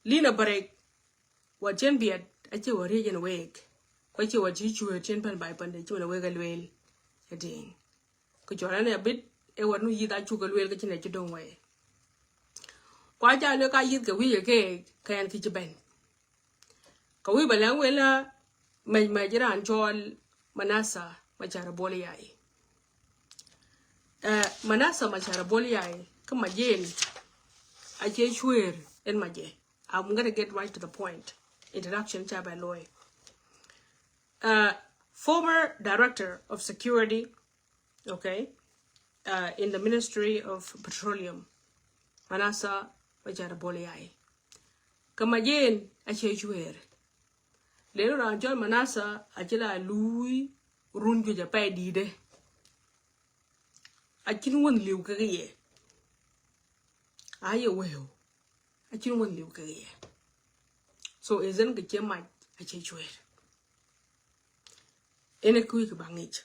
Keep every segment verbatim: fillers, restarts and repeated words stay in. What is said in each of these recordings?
Lina Barek, wä cien biɛt, a cie wä riec ɛn week. Kuɛ cie wä ci cueer cien pɛn bay pande, ci mɛn a week a lueel. Ɛ diŋ. Kɛ cɔl ɛn ɛ bit, ɛ wä nu yith a cuk a lueel kɛ ci nɛ ci do̱ŋ wee. Kua ca lueel ka yith kɛ wi̱i̱ kɛ kɛ, kɛ ɛn ki ci bɛn. Kɛ wi̱i̱ bɛ lɛŋ wee la mɛc mɛc raan cɔl Manasa Machar Bol Yai. Eh, Manasa Machar Bol Yai, kä mac in, a cie cueer ɛn mac ɛ. I'm gonna get right to the point. Introduction ca bɛ loy. Uh, former director of security, okay, uh, in the Ministry of Petroleum, Manasa Machar Bol Yai. Kä mac in a cie cueer. Lenu raan cɔl Manasa a ci la luui run juec a pɛy di̱i̱dɛ. A cin wän li̱w kɛ kɛ yɛ. A yɛ weu. A cin wän li̱w kɛ kɛ yɛ. So is ɛn kɛ cie mac a cie cueer. Ɛn ɛ kui̱ kɛ ba ŋic.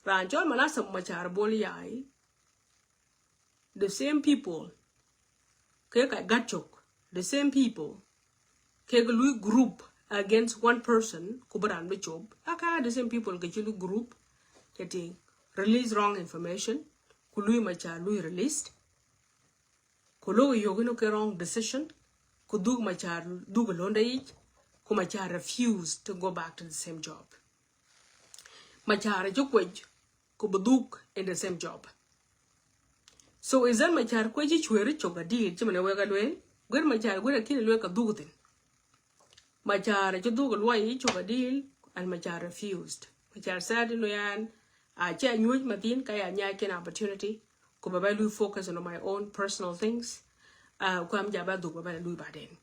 Raan cɔl Manasa Machar Bol Yai. The same people kɛ ka gat cok, the same people kɛ kɛ lui group against one person, ku bi raan bi cop. Aka the same people kɛ ci lui group, kɛ ti release wrong information, ku lui Machar lui released. Ku lo̱k yio̱k inɔ kɛ wrong decision, ku dhuk Machar dhuk londɛ yic, ku Machar refuse to go back to the same job. Machar ci kuec ku bi dhuk in the same job. So is that Machar kuec ci cueer cok a di̱i̱t, ci mɛn ɛ wek a lueel, guer Machar guer a ki̱n lueel ka dhuk thin. Machar ci dhuk luɔy cok a di̱i̱t, and Machar refused. Machar said inu yan, a cia nyuec mathin ka ya nyai ken opportunity, ku ba ba lui focus on my own personal things. Uh, ku am ja ba dhuk ba ba lui baden.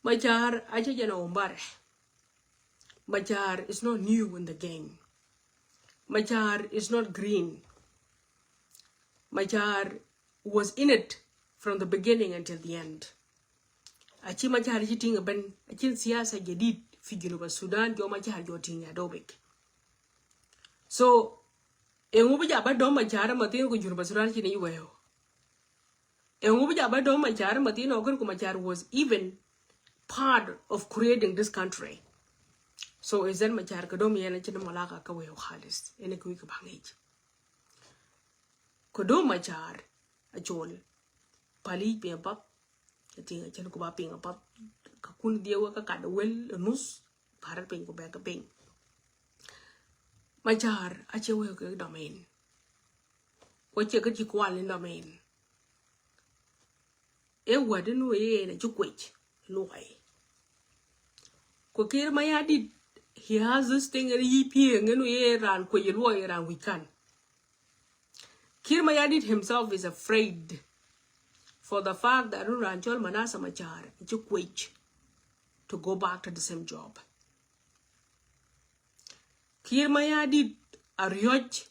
Machar a ci jɛn a umbare. Machar is not new in the game. Machar is not green. Machar was in it from the beginning until the end. A ci Machar ci tiŋ a ben, a cin siasa jadid fi Junub Sudan, jɔ Machar jɔ tiŋ ya dobik. So, ɛŋu bi ja ba dɔm Machar mathin ku Junub Sudan ci ni weo. Ɛŋu bi ja ba dɔm Machar mathin ɔ ken ku Machar was even part of creating this country. So is that Machar kɛ dɔm yɛn a cin malaka ka weo khalis. Ɛn ɛ kui̱ kɛ ba ŋic. Kɛ dɔm Machar a col. Pali piŋ a path. Kä ti ŋa cɛn ku ba piŋ a path. Kä kun dhiɛ wä kä kat wel nus. Parat piny ku bɛk piny. Machar a cɛ wee kɛ dɔmin. Ku cɛ kä ci kual in dɔmin. Ɛ wä di nu yee na ci kuec luɔy. Ku Kiir Mayardit, he has this thing in yi pieŋ in nu yee ran kuec luɔy ran wi̱c kan. Kiir Mayardit himself is afraid for the fact that run ran cɔl Manasa Machar ci kuec to go back to the same job. Kiir Mayardit a riɔc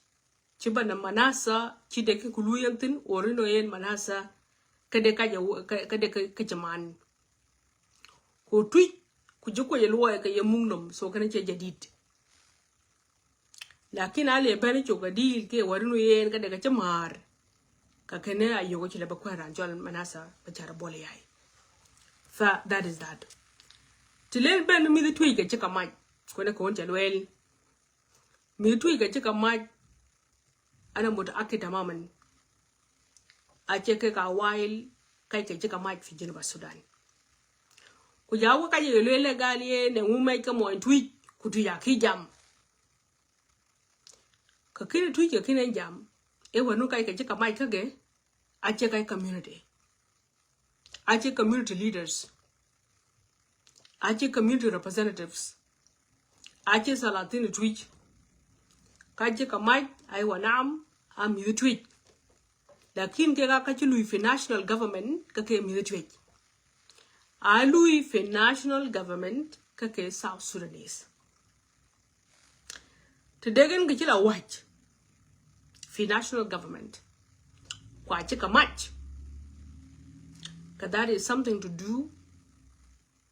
ci ba na Manasa ci dek ki kulu yɛn thin or ino yɛn Manasa kä dek ka jɛ kä dek kä ci man. Ku tuic ku ci kuec luɔy kɛ yɛ muŋ nom, so kɛn cɛ jadid. Lakin a lɛ ben cok a dil kɛ wari nu yɛn kä dek a ci maar. Kä kɛn a yoko ci lɛ ba kuɛn ran cɔl Manasa Machar Bol Yai. Fa that is that. Ti len ben mithi tuic kɛ ci ka mac. Kuɛn kɔn cɛ luel. Mithi tuic kɛ ci ka mac. Ana mutaakkid tamaman. A cɛ kɛ ka wail kac kɛ ci ka mac fi Junub Sudan. Ku ja wä kac kɛ luel lɛ gal yɛ nɛ ŋu mɛc kɛ mɔny tuic ku tuic a ki jam. Kä kini tuic kɛ kini jam ɛ wä nu kac kɛ ci ka mac kä gɛ a cɛ kac community. A cɛ community leaders. A cɛ community representatives. A cɛ salatin tuic. Ka cɛ ka mac a iwa naam a mithi tuic. Lakin kɛ ka ka ci lui fi national government ka kɛ mithi tuic. A lui fi national government ka kɛ South Sudanese. Ti degen kɛ ci la wac fi national government. Kwa ci ka mac. Ka that is something to do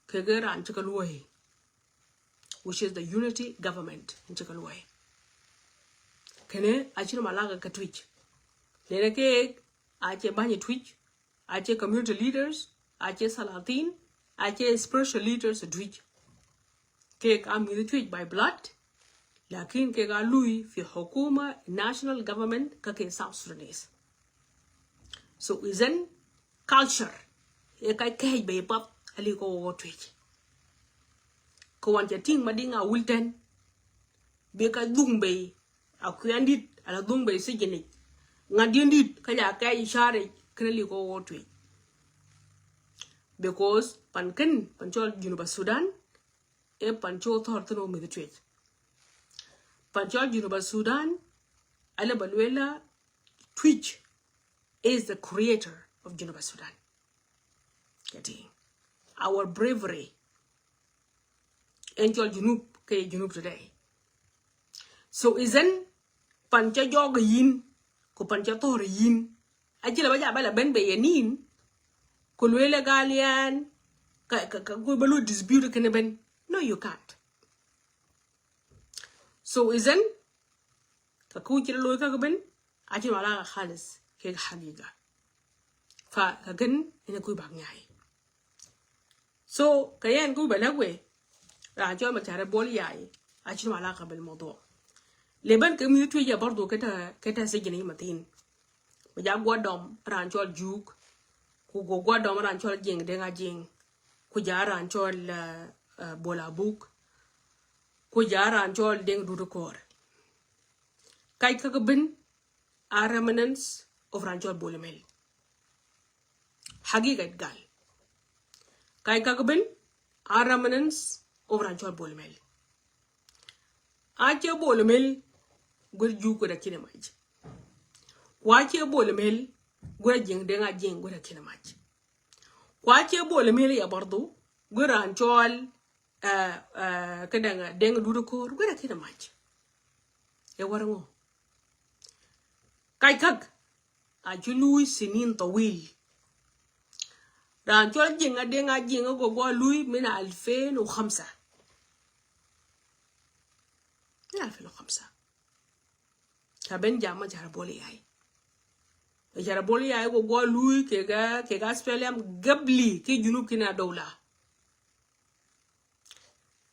kɛ gɛ ran ci ka luɔy, which is the unity government in ci ka luɔy. Kɛnɛ a ci ni malaka ka tuic. Nene kɛ a cɛ banyi tuic. A cɛ community leaders, a cɛ salatin, a cɛ spiritual leaders Twic. Kek a mi̱th Twic by blood, lakin kek a lui fi hukuma, national government, kä kɛ South Sudanese. So izan culture ɛ ka kɛc bɛ ipath a li kɔ wä Twic. Kɛ wan cɛ tiŋ Madiŋ Awil tɛn, bi ka dhuŋ bɛ a kuɛn dit ala dhuŋ bɛ sijinic. Ŋa̱t diɛn dit kä ja kɛc i̱ cari kɛn a li kɔ wä Twic. Because pan kɛn, pan cɔl Junub Sudan, ɛ pan cɔl thɔr thin wä mi̱th Twic. Pan cɔl Junub Sudan, ala ba luela Twic is the creator of Junub Sudan. Kɛ ti, our bravery. Ɛn cɔl Junub kɛ Junub today. So izan pan cɛ jɔk yin, ku pan cɛ thor yin. A jila ba ja bala ben bɛ yɛ nin, ku luele gal yan, ka, ka, ka, ku ba lu dispute kɛn ben. No, you can't. So izan, ka ku cɛ loy ka ben, a ci wala ka khalis, kɛ hagiga. Fa ka gen, ina ku bak nyai. So kɛ yɛn ku bɛ lɛk wee, raan cɔl Machar Bol Yai, a ci wala ka bil mawdu. Leben kɛ mi̱th Twic a bardu kɛ ta, kɛ ta sijini mathin. Bi ja guɔ dɔm raan cɔl Juuk, ku guɔ guɔ dɔm raan cɔl Jiŋ Deŋ Ajiŋ, ku ja raan cɔl, uh, uh, Bol Abuk, ku ja raan cɔl Deŋ Dut Kor. Kac kä kɛ ben a remnants of raan cɔl Bol Mel. Hagiga it gal. Kac kä kɛ ben a remnants of raan cɔl Bol Mel. A cɛ Bol Mel guir Juuk guir a kinɛ mac. Kua cɛ Bol Mel guir a Jiŋ Deŋ Ajiŋ guir a kinɛ mac. Kua cɛ Bol Mel ya bardu guir raan cɔl, uh, uh, kɛ Deŋ, Deŋ Dut Kor guir a kinɛ mac. Ɛ war ŋɔ. Kac kak a ci lui sinin tawil. Raan cɔl Jiŋ Deŋ Ajiŋ a gogwa lui min alfin u khamsa. Min alfin u khamsa. Ca ben jam Machar Bol Yai. Machar Bol Yai gogwa lui kɛ ga, kɛ ga S P L M gabli kɛ Junub kinɛ dawla.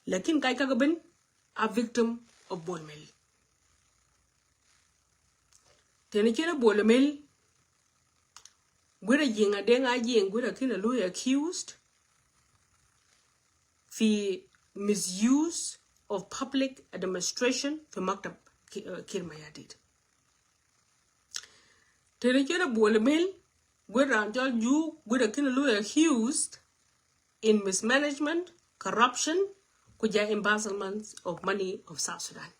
Lakin kac kak ben a victim of Bol Mel. Teni cɛn a Bol Mel, guir a Jiŋ Deŋ Ajiŋ guir a kinɛ lui accused fi misuse of public administration fi maktab Ki-, uh, Kiir Mayardit. Teni cɛn a Bol Mel, guir raan cɔl Juuk guir a kinɛ lui accused in mismanagement, corruption, ku ja embezzlement of money of South Sudan.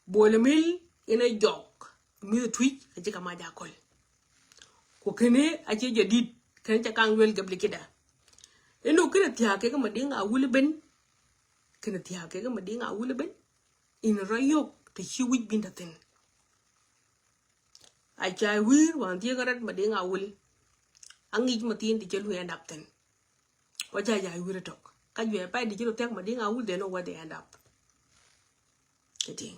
Bol Mel inɛ jɔk mi̱th Twic a ci ka mac a kɔl. Ku kɛn a ci jadid, kɛn ca kaŋ luel gabli kida. Inu kɛn thiak kɛ kɛ Madiŋ Awil ben. Kɛn thiak kɛ kɛ Madiŋ Awil ben. In rɔ yok ti ci wi̱c bin ta thin. A ca wi̱i̱r wan thiek rat Madiŋ Awil. A ŋic ma thin ti cɛ lu end up thin. Wa ca ca wi̱i̱r tok. Ka juɛ pay di ci lu thiak Madiŋ Awil, they know where they end up. Kɛ ti.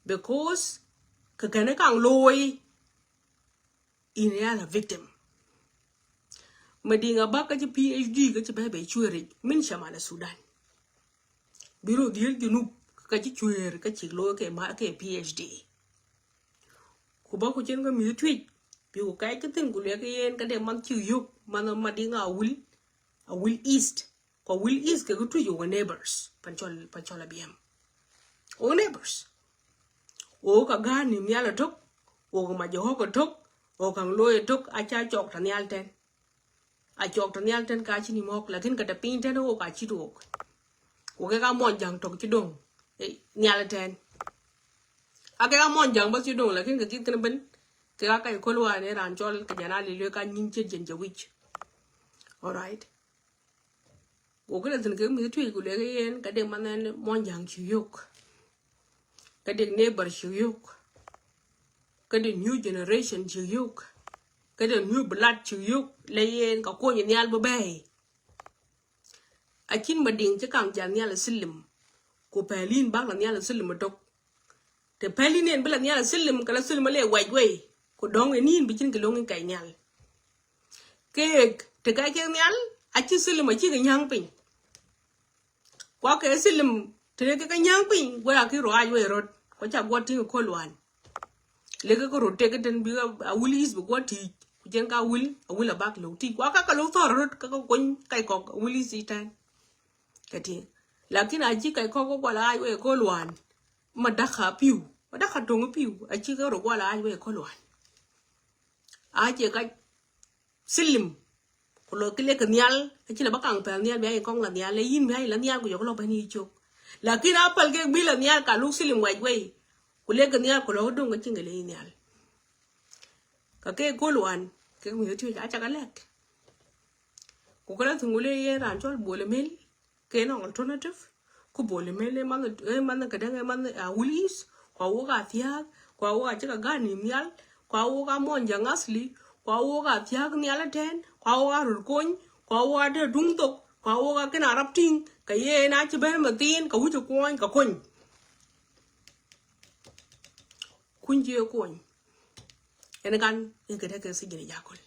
Because kɛ kɛn kaŋ looi. In real a victim. Madiŋ Abak kä ci P H D kä ci bɛ bɛ cuɛ rɛc min Shamal Sudan. Bi ru dhiel Junub kä ci cuɛɛr kä cik lo̱o̱ kɛ ma kɛ P H D. Ku ba ku cin kä mi̱th Twic bi ku kac kä thin ku luɛk yɛn kä dee man cik yök man Madiŋ Awil, Awil East. Ku Awil East kɛ kä Twic wä neighbors pan cɔl, pan cɔl Abiɛm. Wä neighbors. Wä ka ga̱a̱n ni nhial a tok, wä ka mac a tok, wä ka lo̱o̱ a tok, a ca cɔk ta nhial tɛn. A cɔk tɔ nhial tɛn ka ci ni mɔk, lakin kɛ tɛ piny tɛn wok a cit wok. Wok kɛ ka muɔny ja̱ŋ tɔk ci doŋ, eh, nhial tɛn. A kɛ ka muɔny ja̱ŋ bä ci doŋ, lakin kɛ kith kɛn ben kɛ ka kac kol wa ni ran cɔl kɛ jana li lue ka nyin cit jɛn jɛ wic. All right. Wok kɛ thin kɛ mi tuic ku lɛ kɛ yen ka dee man ɛn muɔny ja̱ŋ ci yok. Kä dee neighbor ci yok. Kä dee new generation ci yok. Kä dee new blood ci yok. Lɛ yen ka kuɔny nhial bä bɛy. A cin Madiŋ ci kaŋ jal nhial a silim. Ku pɛl in bak la nhial a silim a dok. Te pɛl in en bi la nhial a silim, ka la silim a lɛ wɛc wei. Ku dɔŋ in in bi cin kɛ loŋ in kɛc nhial. Keek Ti kɛ kɛ nhial, a ci silim a ci kɛ nyäŋ piny. Kua kɛ silim ti kɛ kɛ nyäŋ piny, guɛ a ki ruac wee rot. Kua ca guɔ tiŋ kol wan. Lek kɛ rot tek tin bi a wul is bi guɔ tiic. Ku jɛn ka wul, a wul a bak low tiic. Kua ka ka low thɔr rot ka ka kony kai kɔk a wul is i tɛn. Kɛ ti. Lakin a ci kai kɔk guɔ la a wee kol wan. Ma daka piu. Ma daka toŋ piu. A ci kɛ rot guɔ la a wee kol wan. A ci ka silim. Ku lɔ ki lek kɛ nhial, a ci la ba kaŋ pɛl nhial bia yi kɔŋ la nhial, lɛ yin bia yi la nhial ku jɔk lɔ bɛn yi cok. Lakin a pɛl kɛ bi la nhial ka luk silim wɛc wei. Ku lek kɛ nhial ku lɔ duŋ a ci ŋɛ lɛ yi nhial. Ka kɛ kol wan, kɛ mi ti a ca ka lɛk. Ku kɛ la thun ku lɛ yɛ ran cɔl Bol Mel. Kɛ nɔ alternative. Ku Bol Mel ɛ man, ɛ man kɛ dɛŋ ɛ man a wul is. Kua wok a thia̱a̱k. Kua wok a cɛ kɛ gan ni nhial. Kua wok a muɔn jaŋ asli. Kua wok a thia̱a̱k nhial ɛ tɛn. Kua wok a ror kony. Kua wok a dee duŋ thok. Kua wok a kɛn a rap tiŋ. Kɛ yɛ ɛn a ci ben mɛ thin kɛ wi̱c ɛ kuɔny kɛ kony. Kuny ci ɛ kuɔny. Ɛn kan in kɛ dee kɛ si jini jakol.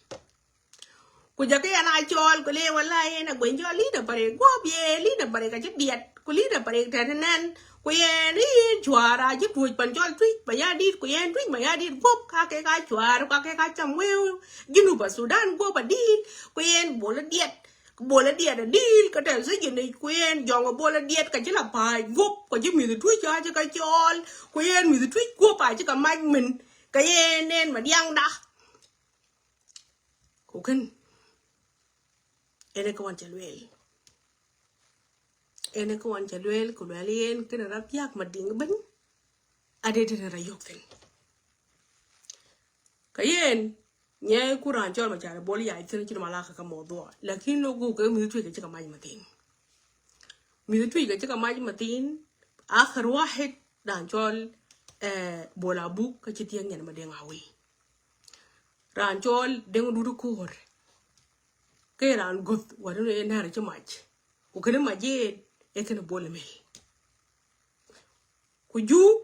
Ku jakä yɛn a cɔɔl ku lëë wala yɛn a gueny jɔɔl li̱t a parik guɔ̱p yɛ li̱t a parik a ci biɛt ku li̱t a parik tɛt nɛn. Ku yɛn i̱ cuaar a ci tuɔ̱c pan cɔl tui̱c ma ya di̱t ku yɛn tui̱c ma ya di̱t guɔ̱p ka kek a cuaar ka kek a cam wee Junub a Sudan guɔ̱p a di̱t. Ku yɛn bol a diɛt bol a diɛt a di̱t ka tɛl si ji̱n i̱ ku yɛn jɔŋ a bol a diɛt ka ci la pa̱a̱c guɔ̱p ka ci mi̱th tui̱c a ci ka cɔɔl. Ku yɛn mi̱th tui̱c guɔ̱p a ci ka mac min. Ka yɛn nɛn ma diaŋda. Ku kän ɛn ɛ kä wan cɛ lueel. Ɛn ɛ kä wan cɛ lueel ku lueel yɛn kän ɛ rap yak ma diŋ ben. A dee tɛn ɛ rap yok thin. Kä yɛn nyɛ ku ran cɔl ma ca rɛ bol yac thin ci ma la kä kä mɔ dhuɔ lakin lo ku kɛ mi tuic kɛ ci ka mac ma thin. Mi tuic kɛ ci ka mac ma thin. Akhir wahid ran cɔl Bol Abuk kä ci thiek nyɛn ma diŋ a wi̱i̱. Ran cɔɔl deŋ dut ko̱r. Kɛ ran go̱th wat ni nɛr ci mac. Ku kɛn mac yeen ɛ kɛn Bol Mel. Ku juk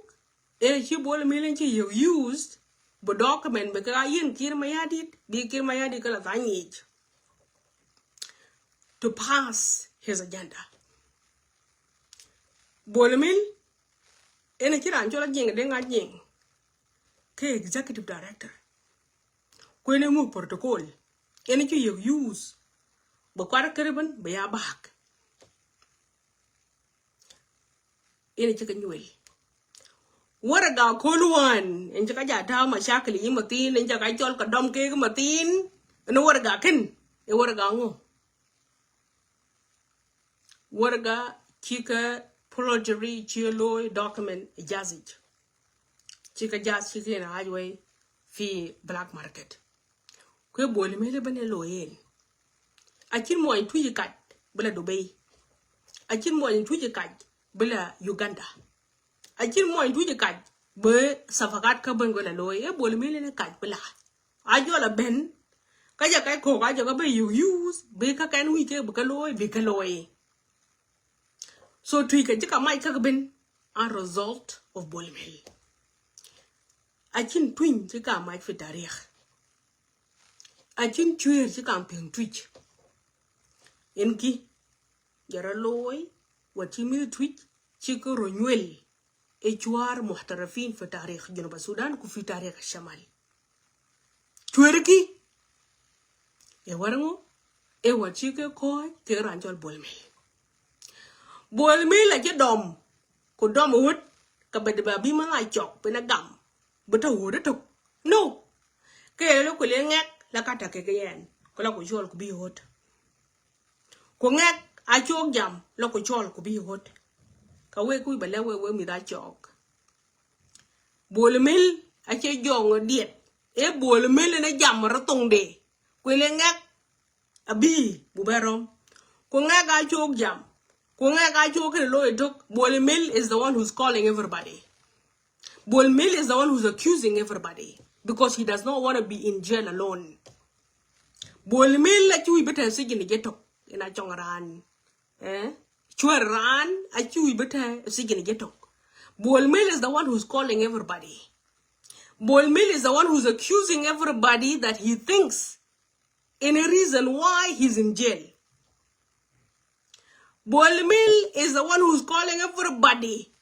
ɛ ci Bol Mel in ci yek used bi document bi kɛ a yin Kiir Mayardit bi Kiir Mayardit kɛ la tha̱a̱ŋ yic to pass his agenda. Bol Mel in ci ran cɔɔl a jiŋ deŋ a jiŋ. Kɛ executive director. Kuënɛ ŋuk protocol. Ɛn ci yek use bɛ kuat kärä ben bɛ ya bak. Ɛn ci kɛ nyuel. Waraga kol wan ɛn ci ka ja ta̱a̱ mashakil yi mathin ɛn ci ka cɔl ka dɔm kek mathin. Ɛn waraga kɛn ɛ waraga ŋu. Waraga cikɛ forgery ci looi document jazic. Cikɛ jaz cikɛ na haj wei fi black market. Kuɛ Bol Mel ben ɛ looi en. A cin muɔny tuic kac bi la Dubai. A cin muɔny tuic kac bi la Uganda. A cin muɔny tuic kac bi safakat kä ben kuɛ la looi ɛ Bol Mel ni kac bi la. A jɔl a ben kä jɛ kɛ kok a jɛ kɛ ben yuk use bi kä kɛn wi̱i̱ kɛ bi kɛ looi bi kɛ looi. So tuic kɛ ji̱ ka mac kä kɛ ben a result of Bol Mel. A cin tuic ci ka mac fi tarikh. A cin cueer ci ka piŋ tuic. Ɛn ki jɛ rɔ looi wa ci mi̱th tuic ci kä rɔ nyuel. Ɛ cuaar muhtarifin fi tarikh Junub Sudan ku fi tarikh Shamal. Cueer ki ɛ wär ŋu ɛ wär ci kɛ kɔc kɛ ran cɔl Bol Mel. Bol Mel a ci dɔm ku dɔm wut ka bɛ dɛ ba bi ma la cɔk bi na gam bi ta wut tok. No. Kɛ lɛ ku lɛ ŋɛk la ka ta kɛ kɛ yɛn ku la ku cɔl ku bi wut. Ku ŋɛk a cok jam la ku cɔl ku bi wut. Ka wek ku ba lɛ wek wek mi da cɔk. Bol Mel a cɛ jɔŋ diet. Ɛ Bol Mel ni jam rɔ thoŋ de. Ku lɛ ŋɛk a bi bu bɛ rɔm. Ku ŋɛk a cok jam. Ku ŋɛk a cok kɛ loy tok. Bol Mel is the one who's calling everybody. Bol Mel is the one who's accusing everybody because he does not want to be in jail alone. Bol Mel a ci wi̱i̱ bi tɛ sijin jɛ tok ina cɔŋ ran. Eh? Cuɛr ran a ci wi̱i̱ bi tɛ sijin jɛ tok. Bol Mel is the one who's calling everybody. Bol Mel is the one who's accusing everybody that he thinks any reason why he's in jail. Bol Mel is the one who's calling everybody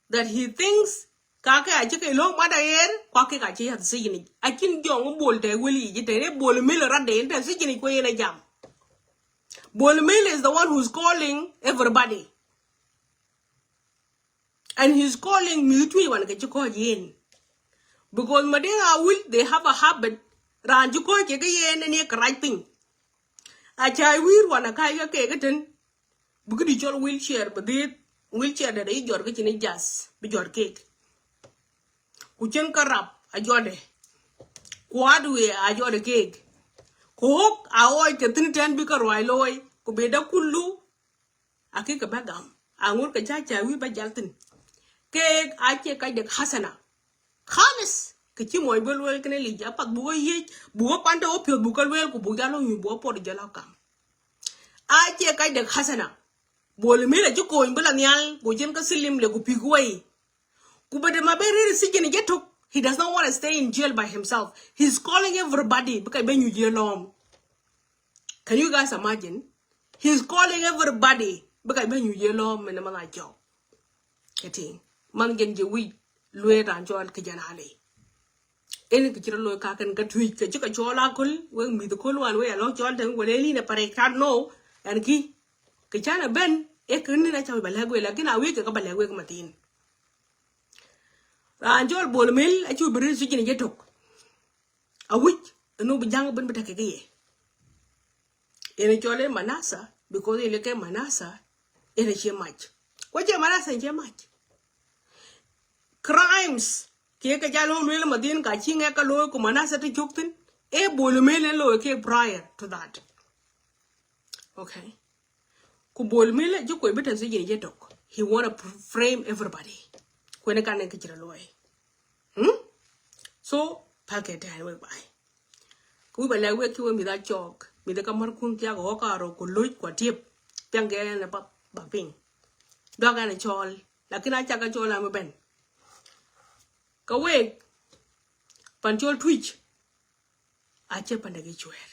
that he thinks ka kɛ a cä kɛ lo̱o̱ŋ mat a ɣer, kua kɛ ka cä yath sijini. A cin jɔŋ Bol te weli yi te ne Bol Mel rat de in te sijini kue yen a jam. Bol Mel is the one who's calling everybody. And he's calling mi tuic wan kɛ ci kɔc yen. Because Madiŋ Awil, they have a habit. Raan ci kɔc kɛ kɛ yen ni kɛ rac piny. A ca wi̱i̱r wan a kac kɛ kɛ kɛ ten. Bi kä di cɔl wheelchair, bi dhieth wheelchair dɛ dɛ yi jɔr kä cini jas, bi jɔr kek. Ku cin kä rap a jɔdɛ. Ku hardware a jɔdɛ kek. Ku hok a ɣɔɔc kɛ thin tɛn bi kä ruac looi, ku bi dä kulu a kek kɛ bä gam. A ŋur kɛ ca ca wi̱i̱ bä jal thin. Kek a cie kac dek hasana. Khalis, kɛ ci muɔc bä luel kɛn lic a path bukɛ yiec, bukɛ kuan te wä piɔth bukɛ luel ku buk jal wä nyuc bukɛ puɔt jɛ la kam. A cie kac dek hasana. Bol Mel a ci kony bi la nhial, ku cin kä silim le ku pik wei. Ku bɛ dee ma ben riri sijin jɛ tok. He does not want to stay in jail by himself. He's calling everybody bi kac bɛ nyuc yɛ lɔm. Can you guys imagine? He's calling everybody bi kac bɛ nyuc yɛ lɔm mɛ ni ma na jɔk. Kɛ ti man jɛn jɛ wi̱c luee ran cɔl kɛ jɛn ale. Ɛn kɛ ci rɔ lo̱o̱ kakɛn kä tuic kɛ ci kɛ cɔɔl a köl wek mi̱th köl wan wek a lɔ̱ŋ cɔɔl tɛŋ wek lɛ li̱n ɛ parɛ kat nɔ. Ɛn ki kɛ canɛ ben ɛ kɛ ni na ca wi̱c ba lɛk wek lakin a wek kɛ kä ba lɛk wek ma thi̱n. Raan cɔɔl Bol Mel a cu bi ri sucin jɛ tok. A wi̱c ɛn wek bi ja̱ŋ ben bi tekɛ kɛ yɛ. Ɛn cɔl ɛ manasa because ilɛ kɛ manasa ɛn cie mac. Kua cie manasa ɛn cie mac. Crimes kiɛ kɛ ca lo̱o̱ luel ma thi̱n ka ci ŋɛk kä lo̱o̱ ku manasa ti cuk thi̱n. Ɛ Bol Mel ɛn lo̱o̱ kɛ prior to that. Okay. Ku Bol Mel ɛ ji̱ kuec bi tɛn thi̱n ji̱ tok. He wanna pr- frame everybody. Kuɛn kan ni kɛ ci rɔ lo̱o̱. Hmm? So, pal kɛ tɛn wek bay. Ku wi̱c ba lɛk wek ki wek mi̱th a cɔɔk, mi̱th kä mär kun thiak ɣɔ̱k a rɔ ku lo̱c kua tiep. Piaŋ kɛ ɛn ɛ ba ba piŋ. Duak ɛn ɛ cɔɔl, lakin a cak ɛ cɔɔl a mi ben. Kä wek pan cɔl tuic. A cɛ pan dɛ ki cuɛɛr.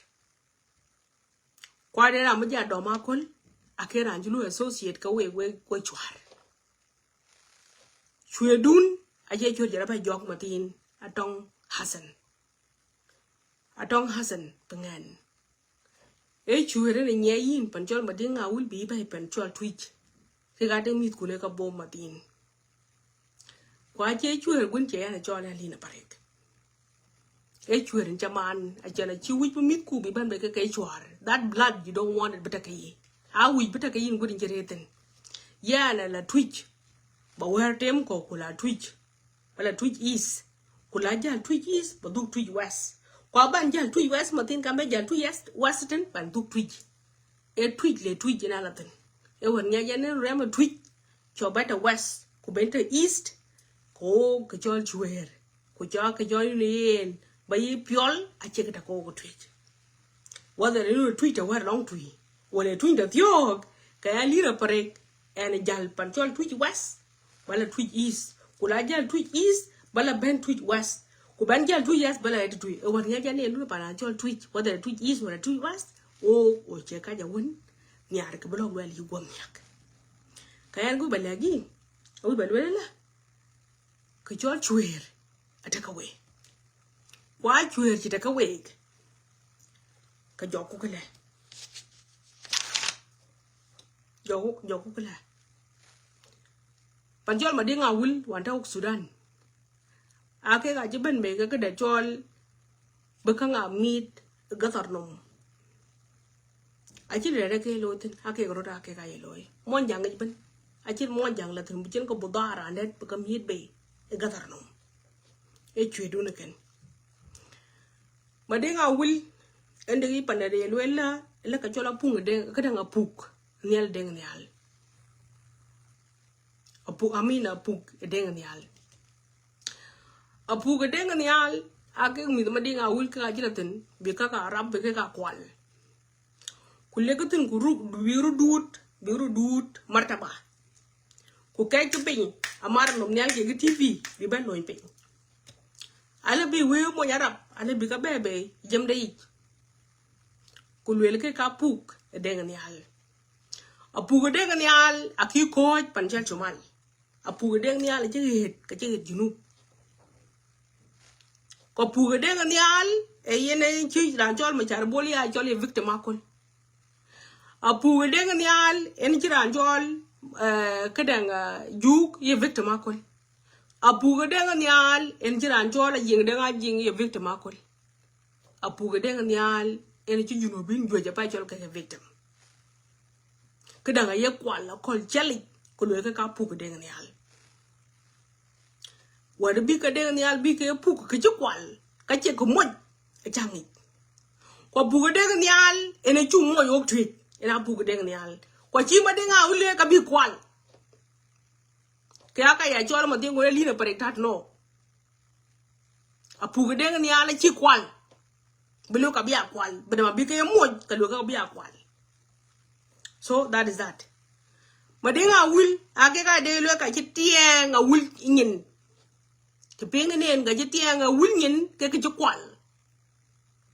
Kuat in ram mi jɛ a dɔm a köl, a kɛ ran ci lu associate kä wek wek wek cua̱r. Cueedun a jɛ cueer jɛ rɔ bɛ jɔk ma thi̱n a tɔŋ Hassan. A tɔŋ Hassan bi ŋɛn. Ɛ cueer in a nyiɛ yin pan cɔl ma diŋ a wul bi bɛ pan cɔl tuic. Kɛ ka dee mi̱th kun ɛ ka bom ma thi̱n. Kua cɛ cueer gun cɛ yan a cɔl a lin a parik. Ɛ cueer in ca man a cɛn a ci wi̱c bi mi̱th ku bi ban bɛ kɛ kɛ cua̱r. That blood you don't want it bi tekɛ yi. A wi̱c bi tekɛ yin gun in ci ree thin. Yan a la tuic. Ba wɛr tem kɔ ku la tuic. Ba la tuic east. Ku la jal tuic east ba dhuk tuic west. Kua ban jal tuic west ma thin kan bɛ jal tuic west, west tin ban dhuk tuic. Ɛ tuic le tuic in a la thin. Ɛ wɛr ŋiac ɛn in rɛm a tuic. Cɔ bɛ te west ku ben te east. Ko kɛ cɔl cueer. Ku cɔ kɛ cɔl ni yen ba yi piɔl a cɛ kɛ te ko kɛ tuic. Whether ni tuic te wɛr lɔŋ tuic wala tuic te thiok kɛ ya lirɛ parik. Ɛn jal pan cɔl tuic west ba la tuic east. Ku la jal tuic east ba la ben tuic west. Ku ben jal tuic west ba la yɛ ti tuic. Ɛ wɛr ŋiac ɛn in lurɛ pan a cɔl tuic whether tuic east wala tuic west. O o cɛ kac a wun. Nhiar kɛ bi lɔk luɛl yi guɔm nhiak. Kɛ ɛn gu ba lɛk yi. A wi̱c ba luɛl la. Kɛ cɔl cueer a tekɛ wek. Kua cueer ci tekɛ wek. Kɛ jɔk ku kɛ lɛ. Jɔk ku jɔk ku kɛ lɛ. Pan cɔl ma diŋ a wul wan te wuk Sudan. A kek a ji̱ ben mekɛ kä dee cɔɔl bi käŋ a mi̱i̱t gathar nɔm. A ci dee dee kek lo̱o̱ thi̱n a kek rot a kek a yɛ lo̱o̱ muɔ̱n ja̱ŋ i̱ ben. A ci muɔ̱n ja̱ŋ la thi̱n bi cin kä budhaar a nɛt bi kä mi̱i̱t bei i̱ gathar nɔm. I̱ cueet wun i̱ kɛn ma dee ŋa wil. Ɛn dee i̱ panɛ dee luel la la kɛ cɔl a puŋ i̱ dee kä dee ŋa puk nhial dee nhial. Apuk, I mean, apuk ɛ deŋ nhial. Apuk ɛ deŋ nhial. A kek mi̱th ma diŋ a wil kek a ji̱ la thi̱n bi kek a rap bi kek a kual. Ku lek kä thi̱n ku ruk bi ruk duut bi ruk duut martaba. Ku kɛc kä piny a mar a nom nhial kek kä T V bi ben lony piny. Ala bi wee mony a rap ala bi kä bɛɛbɛɛ jɛm de yic. ku luel kɛ ka puk ɛ Dɛŋ Nhial. A puk ɛ Dɛŋ Nhial a ki ko̱o̱c pan cɔl Cumal. A puk ɛ Dɛŋ Nhial a ci ɣet, ka ci ɣet Junub. Kɔ puk ɛ Dɛŋ Nhial ɛ yɛn ɛ ci raan cɔl Macar Bol ya cɔl yɛ victim a kul. A puk ɛ Dɛŋ Nhial ɛn ci raan cɔl, eh, kä Dɛŋ, eh, Juk yɛ victim a kul. A puk ɛ Dɛŋ Nhial ɛn ci raan cɔl a Jiŋ Dɛŋ a Jiŋ yɛ victim a kul. A puk ɛ Dɛŋ Nhial ɛn ci Junubin juec a pa cɔl kɛ victim. Kä Dɛŋ a yɛ kual a kɔl cɛlic kɛ luel kɛ ka puk ɛ Dɛŋ Nhial. Wɛt bi kɛ Dɛŋ Nhial bi kɛ puk kɛ ci kual, ka cɛ kɛ moc a ca ŋic. Kua puk ɛ Dɛŋ Nhial ɛn a cu moc wok tuic, ɛn a puk ɛ Dɛŋ Nhial. Kua ci Madiŋ a wule ka bi kual. Kɛ a ka ya cɔl ma thiŋ wun ɛ li̱n a pɛrɛ tat nɔ. A puk ɛ Dɛŋ Nhial a ci kual. Bi lo̱k a bi a kual. Bi dɛm a bi kɛ yɛ moc, kɛ luek kɛ bi a kual. So that is that. Madiŋ a wul, a kɛ ka dee luek ka ci tiɛɛŋ a wul nyin. Ti piŋ ni nɛn ka ci tiɛɛŋ a wul nyin, kɛ kɛ ci kual.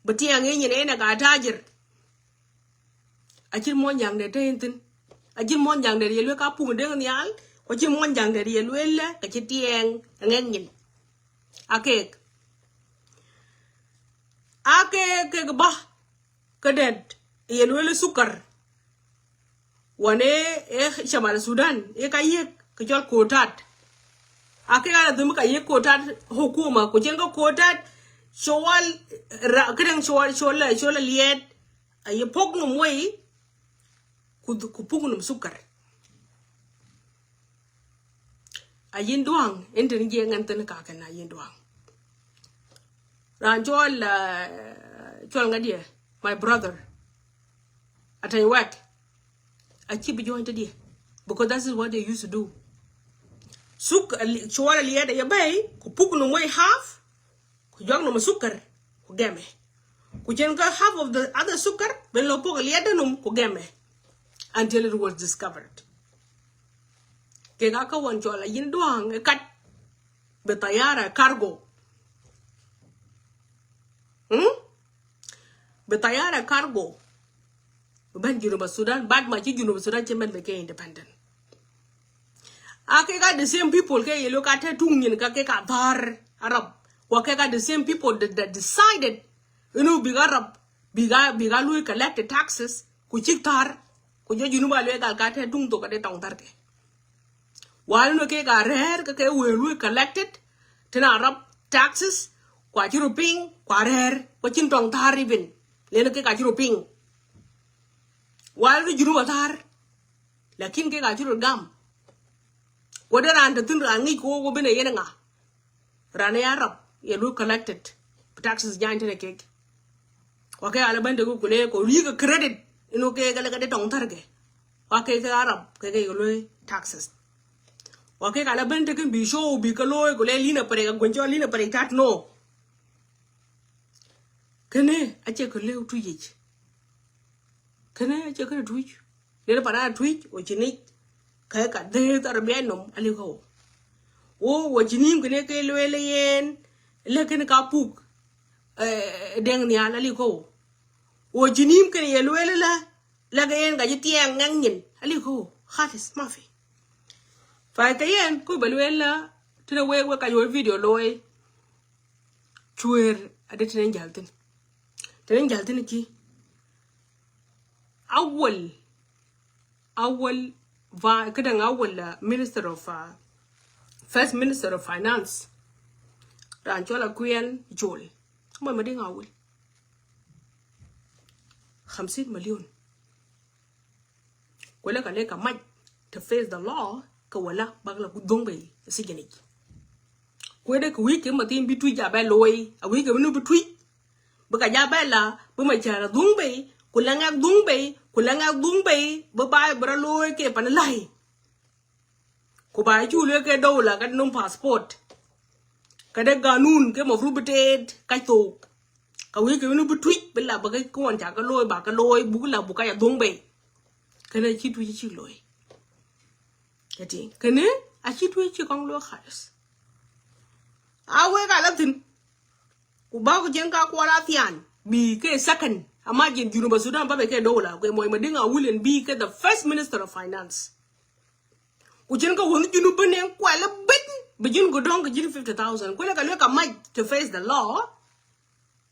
Bi tiɛɛŋ i̱ nyin ɛn ɛ ka tajir. A cin muɔ̱n ja̱ŋ dee te in thi̱n. A cin muɔ̱n ja̱ŋ dee yɛ luek ka puk Dɛŋ Nhial. Kua cin muɔ̱n ja̱ŋ dee yɛ luel lɛ ka ci tiɛɛŋ a ŋɛk nyin. A kek. A kek kek ba. Kä dɛt yɛ luel sukar. Wan ɛ, ɛ Shamal Sudan ɛ ka yiek kɛ cɔl kotat. A kek a la dhumi ka yiek kotat hukuma ku cɛn kä kotat. Cɔal ra, kä dɛŋ cɔal, cɔal, cɔal liɛt. A yɛ pok num wei ku, ku puk num sukar. A yin duaŋ in tin jiɛ ŋɛn thin ka kɛn a yin duaŋ. Ran cɔl, uh, cɔl ŋa diɛ, my brother. A tɛny wɛk. A ci bi join te diɛ. Because that is what they used to do. Suk, uh, cɔl a liɛt a yɛ bɛy ku puk num wei half. Ku juak nɔmɔ sukar ku gɛmɛ. Ku cɛn kä half of the other sukar ben lɔ pok liɛt dɛ num ku gɛmɛ. Until it was discovered. Kɛ ka kä wan cɔl a yin duaŋ ɛ kat. Bi tayara cargo. Hmm? Bi tayara cargo. Bi ben Junub Sudan, bat ma ci Junub Sudan ci ben bi kɛ independent. A kɛ ka the same people kɛ yɛ luek ka te tuŋ nyin ka kɛ ka dhar Arab. Wa kɛ ka the same people that, that decided inu bik Arab bik a, bik a lui collect taxes ku cik thar. Ku jɛ Junub a luek gal ka te tuŋ thok ka de tɔŋ thar kɛ. Wal inu kɛ ka rɛr kɛ kɛ wee lui collected tin Arab taxes. Kua ci ru piŋ kua rɛr kua cin tɔŋ thar even. Lenu kɛ ka ci ru piŋ. Wal inu Junub a thar. Lakin kek a ci rot gam. Kuɔt dee raan te thin raan ŋic kɛ wok wä ben ɛ yen ŋa. Raan ɛ Arab yɛ lo̱ collected. Taxes jany tɛnɛ kek. Wa kek a la ben te kɛ kule kɛ ri̱i̱k kɛ credit. Inu kek kɛ lɛ kɛ dee tɔŋ thär kɛ. Wa kek kɛ Arab kɛ kɛ kɛ lo̱ taxes. Wa kek a la ben te kɛ bi show bi kɛ lo̱ kule lina pɛrɛ kɛ gua̱n cɔ lina pɛrɛ tat no. Kɛnɛ a cɛ kɛ leu tuyic. Kɛnɛ a cɛ kɛnɛ tuyic. Lel pa na tuic wä ci nic. Kɛ ka dhee thar biɛn nom a li kɔ. Wo wä ci ni̱i̱m kɛnɛ kɛ lueel yɛn. Lɛ kɛnɛ ka puk. Ɛ, Dɛŋ Nhial a li kɔ. Wä ci ni̱i̱m kɛnɛ yɛ lueel la. Lɛ kɛ yɛn ka ci tiɛɛŋ ŋɛŋ nyin a li kɔ. Khalis ma fi. Fa kɛ yɛn ku bɛ lueel la. Tinɛ wek wek ka yɛ wä video loy. Cueer a de tinɛ jal thin. Tinɛ jal thin ki. Awal, awal, va, kedang awal, uh, minister of, uh, first minister of finance. Ran cɔl Akuɛl Jol. Mɔc Madiŋ Awal. Khamsin million. Kuɛ lɛ ka lɛ ka mac to face the law kɛ wala bak la ku dhuŋ bɛ sijinic. Kuɛ dɛ kɛ wi̱i̱ kɛ ma thin bi tuic a bɛ loy a wi̱i̱ kɛ mi nu bi tuic. Bi ka ja bɛ la bi ma cɛ la dhuŋ bɛ ku la ŋak dhuŋ bɛ ku la ŋak dhuŋ bɛ bi ba bi ra loy kɛ pan lay. Ku ba cu lue kɛ dowla kɛ num passport. Kɛ dee ganun kɛ mafru bi teet kac thok. Ka wi̱i̱ kɛ wini bi tuic bi la bä kɛ kuɔn ca kɛ looi ba kɛ looi buk la buk ka ya dhuŋ bɛ. Kɛnɛ ci tuic ci looi. Kɛ ti kɛnɛ a ci tuic ci kɔŋ looi khalis. A wek a la thin. Ku ba ku jiɛn ka kuɔl a thian bi kɛ second. Imagine Junub Sudan ba bɛ kɛ dola, kɛ mɔc Madiŋ Awil in bi kɛ the first minister of finance. Ku cin kä wun Junub ben in kuɛl ben, bi jin ku dɔŋ kɛ jin fifty thousand. Kuɛl kɛ luɛ kɛ mac to face the law.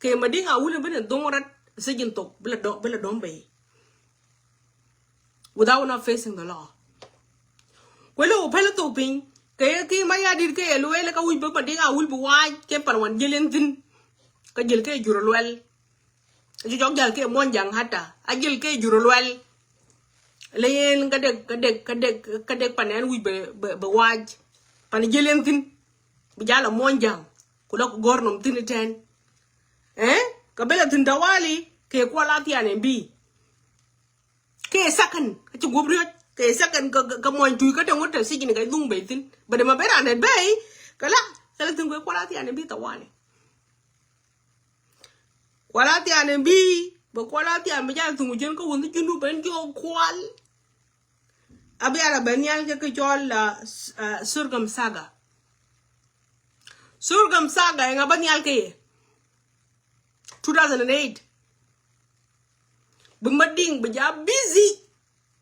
Kɛ Madiŋ Awil ben in dhoŋ rat sijin thok, bi la dɔm, bi la dɔm bɛ. Without not facing the law. Kuɛl wu pɛl thok piny, kɛ ye ki ma ya dit kɛ ye luɛl ka wic bä Madiŋ Awil bi wac kɛ pan wan jil in thin. Ka jil kɛ jur luɛl. Ci jɔk jal kɛ muɔnyjaŋ hata. A jil kɛ jur luɛl. Le yen ka dek, ka dek, ka dek, ka dek pan ɛn wic bɛ, bɛ, bɛ wac. Pan jil in thin. Bi jal a muɔnyjaŋ. Ku lɔ ku gɔr nom thin itɛn. Eh? Ka bɛ la thin tawali, kɛ kual a thian in bi. Kɛ second, ka ci guop riɔc. Kɛ second, ka, ka, ka muɔny tui ka te ŋut te sijin ka dhuŋ bɛ thin. Bɛ de ma bɛ ran det bɛ, ka la, ka la thin kɛ kual a thian in bi tawali. Kual a thian in bi, bɛ kual a thian bi jal thuŋ jin kä wun Junub ben jɔ kual. A bi ala bɛ nial kɛ kɛ cɔl, uh, s-, uh, Surgam Saga. Surgam Saga, ɛŋa bä nial kɛ yɛ? Two thousand and eight. Bi Madiŋ bi ja busy.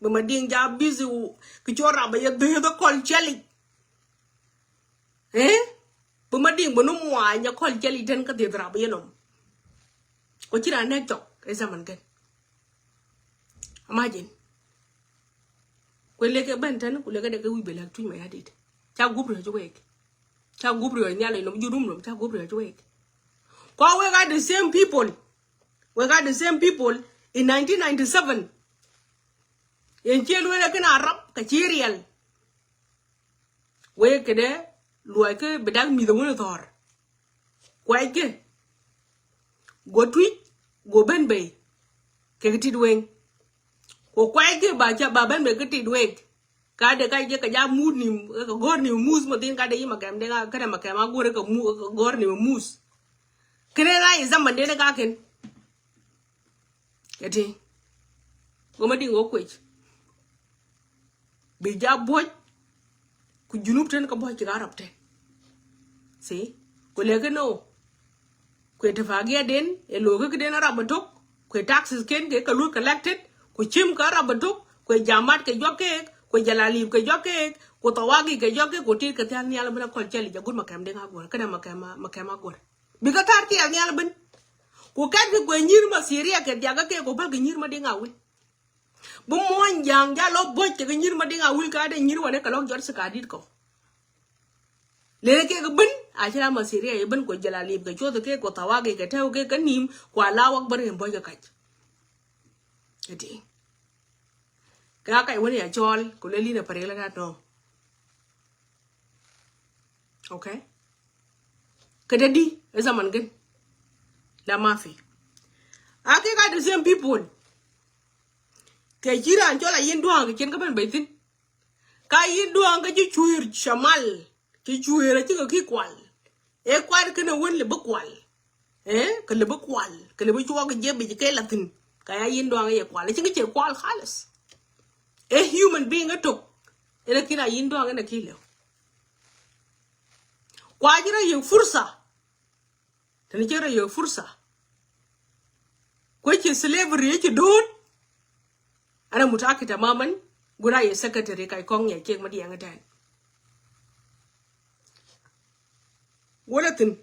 Bi Madiŋ ja busy wu. Ki cɔl rap bɛ yɛ dhööth ɛ kɔl cɛli. Eh? Bi Madiŋ bi nu muany ɛ kɔl cɛli tɛn kä dhieth rap yɛ nom. Ko ci ran nɛk cɔk ɛ zaman kɛn. Imagine. Kuɛ lek ɛ ben tɛn, ku lek ɛ dek ɛ wi̱c bɛ lɛk tui̱c mɛ ya dit. Ca gup riɔ̱c wek. Ca gup riɔ̱c nhial inom jurum nom, ca gup riɔ̱c wek. Kua wek are the same people. Wek are the same people in nineteen ninety-seven. Yen cie luel ɛ kin Arab, ka ci riɛl. Wek kɛ dee luɔc kä bi dak mi̱th ɛ wun ɛ thɔr. Kuɛckɛ. Go tui̱c, go ben bei. Kɛ kɛ tit weŋ. Ko kuɛckɛ ba ca ba ben bei kä tit wek. Ka de ka jɛ ka ja mut ni, ka gɔr ni mus ma thin ka de yi ma kɛm de ka, ka de ma kɛm a gɔr ka mu, ka gɔr ni mus. Kene na yi zaman de ne ka ken. Kɛ ti. Go Madiŋ go kuec. Bi ja buɔc, ku Junub tɛn kä buɔc kɛ Arab tɛn. See? Ku lɛkɛ no. Kuɛ tifagia den, ɛ lo̱kä kɛ den Arab bɛ tok, kuɛ taxes ken kɛ kɛ lu collected, ku cim kɛ Arab bɛ tok, kuɛ jamat kɛ jɔk kek, kuɛ jalalib kɛ jɔk kek, ku tawagi kɛ jɔk kek, ku tit kɛ thial nhial bä na kɔl cɛli ja gut ma kɛm den a guɔr, kɛ den ma kɛm a, ma kɛm a guɔr. Bikɛ thar thial nhial ben. Ku kɛt kɛ kuɛ nyir ma Syria kɛ diakä kek, ku bal kɛ nyir Madiŋ Awil. Bi muɔnyjaŋ jal ɔ buɔ̱c kɛ kɛ nyir Madiŋ Awil ka dee nyir wanɛ kɛ lɔk jɔt si ka dit kɔ. Lele kek ben, a ci la ma Syria ye ben kɔ jalalib kɛ cuɔth kek kɔ thawagi kɛ tɛw kek kä nim, kua la wak bä rim buɔ̱c kɛ kac. Ɛ ti. Kɛ a kac wen ya cɔɔl, kɛ lel in a pɛr yɛ la dat nɔ. Okay? Kɛ dee di, ɛ zaman gin. La mafi. A kek a the same people. Kɛ ci raan cɔl a yin duaŋ kɛ cin kä ben bɛy thin. Ka yin duaŋ kä ci cuir shamal. Ci cuir a cikɛ ki kual. Ɛ kual kɛn a wen lɛ bi kual. Eh, kɛ lɛ bi kual. Kɛ lɛ bi cuɔk jɛ bi kɛ la thin. Ka ya yin duaŋ yɛ kual. Ci kɛ cɛ kual khalis. Ɛ human being ɛ tok. Ɛ la kin a yin duaŋ ɛ na ki lɛ. Kua ci rɔ yek fursa. Tɛn ci rɔ yek fursa. Kuɛ ci slavery ci do̱o̱t. Ana mutakid tamaman. Gura yɛ secretary ka kɔŋ yɛ cek ma diɛŋ tɛn. Wala thin.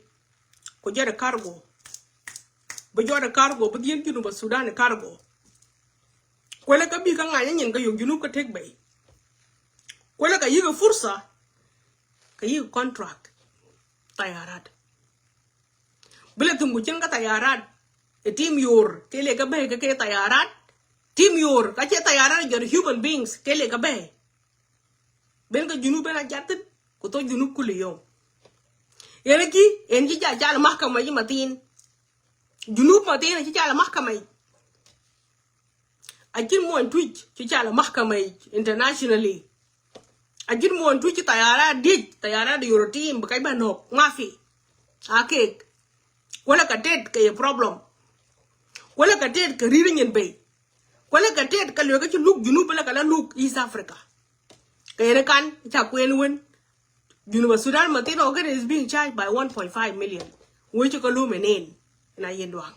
Ku jɛ de cargo. Bi jɔ de cargo, bi dhien Junub Sudan de cargo. Kuɛ lɛ ka bi ka ŋany nyin ka yok Junub ka tek bɛy. Kuɛ lɛ ka yik fursa. Ka yik contract. Tayarat. Bi lɛ thum ku cin ka tayarat. Ɛ tim yor kɛ lɛ ka bɛ kɛ kɛ tayarat. Tim yor ka cɛ tayarat jɔt human beings kɛ lɛ ka bɛ. Ben ka Junub ben a jat thin ku thok Junub kuli yom. Yɛn ki ɛn ci jal jal mahkama yi mathin. Junub mathin ci jal mahkama yi. A jin muɔn tuic ci jal mahkama yi internationally. A jin muɔn tuic ci tayara dic, tayara di yoro tim bi kac ba nok mafi. A kek. Wala ka tet ka ye problem. Wala ka tet ka riri nyin bei. Wala ka tet ka lwe ka ci luk Junub la ka la luk East Africa. Ka yene kan ca kwen wen. Junub Sudan mathin ɔ kene is being charged by one point five million. Wecä kä lum enen. Na yin duaŋ.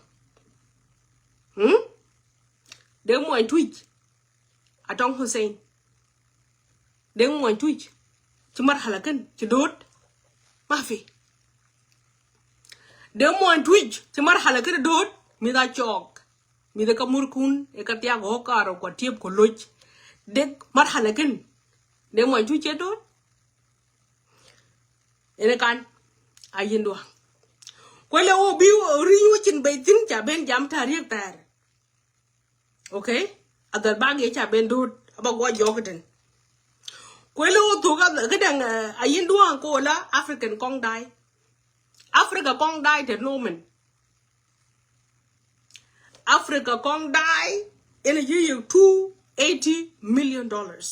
Hmm? Dee muɔny Tuic a tɔŋ Hussein. Dee muɔny Tuic ci marhala kɛn ci do̱o̱t. Mafi. Dee muɔny Tuic ci marhala kɛn do̱o̱t. Mi̱th a cɔɔk. Mi̱th kä murkun ɛ kä thiak ɣɔ̱k karɔ kua tiep kua loc. Dee marhala kɛn. Dee muɔny Tuic cɛ do̱o̱t. Ɛn ɛ kan a yin dua̱a̱ŋ. Kuɛ lɛ wä bi ri̱ny wä cin bɛy thi̱n ca ben jam ta̱a̱ riek thɛɛr. Okay? A dhal bak yɛ ca ben do̱o̱t a ba guɔ jɔk kä tin. Kuɛ lɛ wä thok a kä dɛŋ a yin dua̱a̱ŋ kola African kɔŋ da̱a̱y. Africa kɔŋ da̱a̱y te nomen. Africa kɔŋ da̱a̱y ɛn a ji̱ yik two eighty million dollars.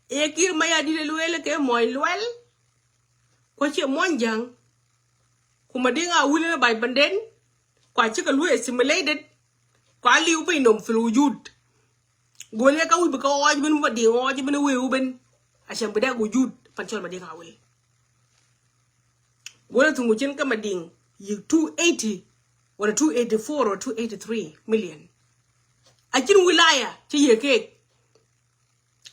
Ëë Kiir Mayardit ɛ lueel kɛ muɔny luɛl. Kuɛ ciɛ muɔny ja̱ŋ. Ku Madiŋ a wul ɛn a bac panden. Kua cikɛ luee assimilated. Kua liw piny nom fil wujud. Gol yɛ ka wi̱c bi kä ɣɔɔc ben Madiŋ ɣɔɔc ben wee wä ben. Acan bi dɛk wujud pan cɔl Madiŋ a wul. Wala thuŋ cin kä Madiŋ yik two eighty wala two eighty four or two eighty three million. A cin wilaya ci yek kek.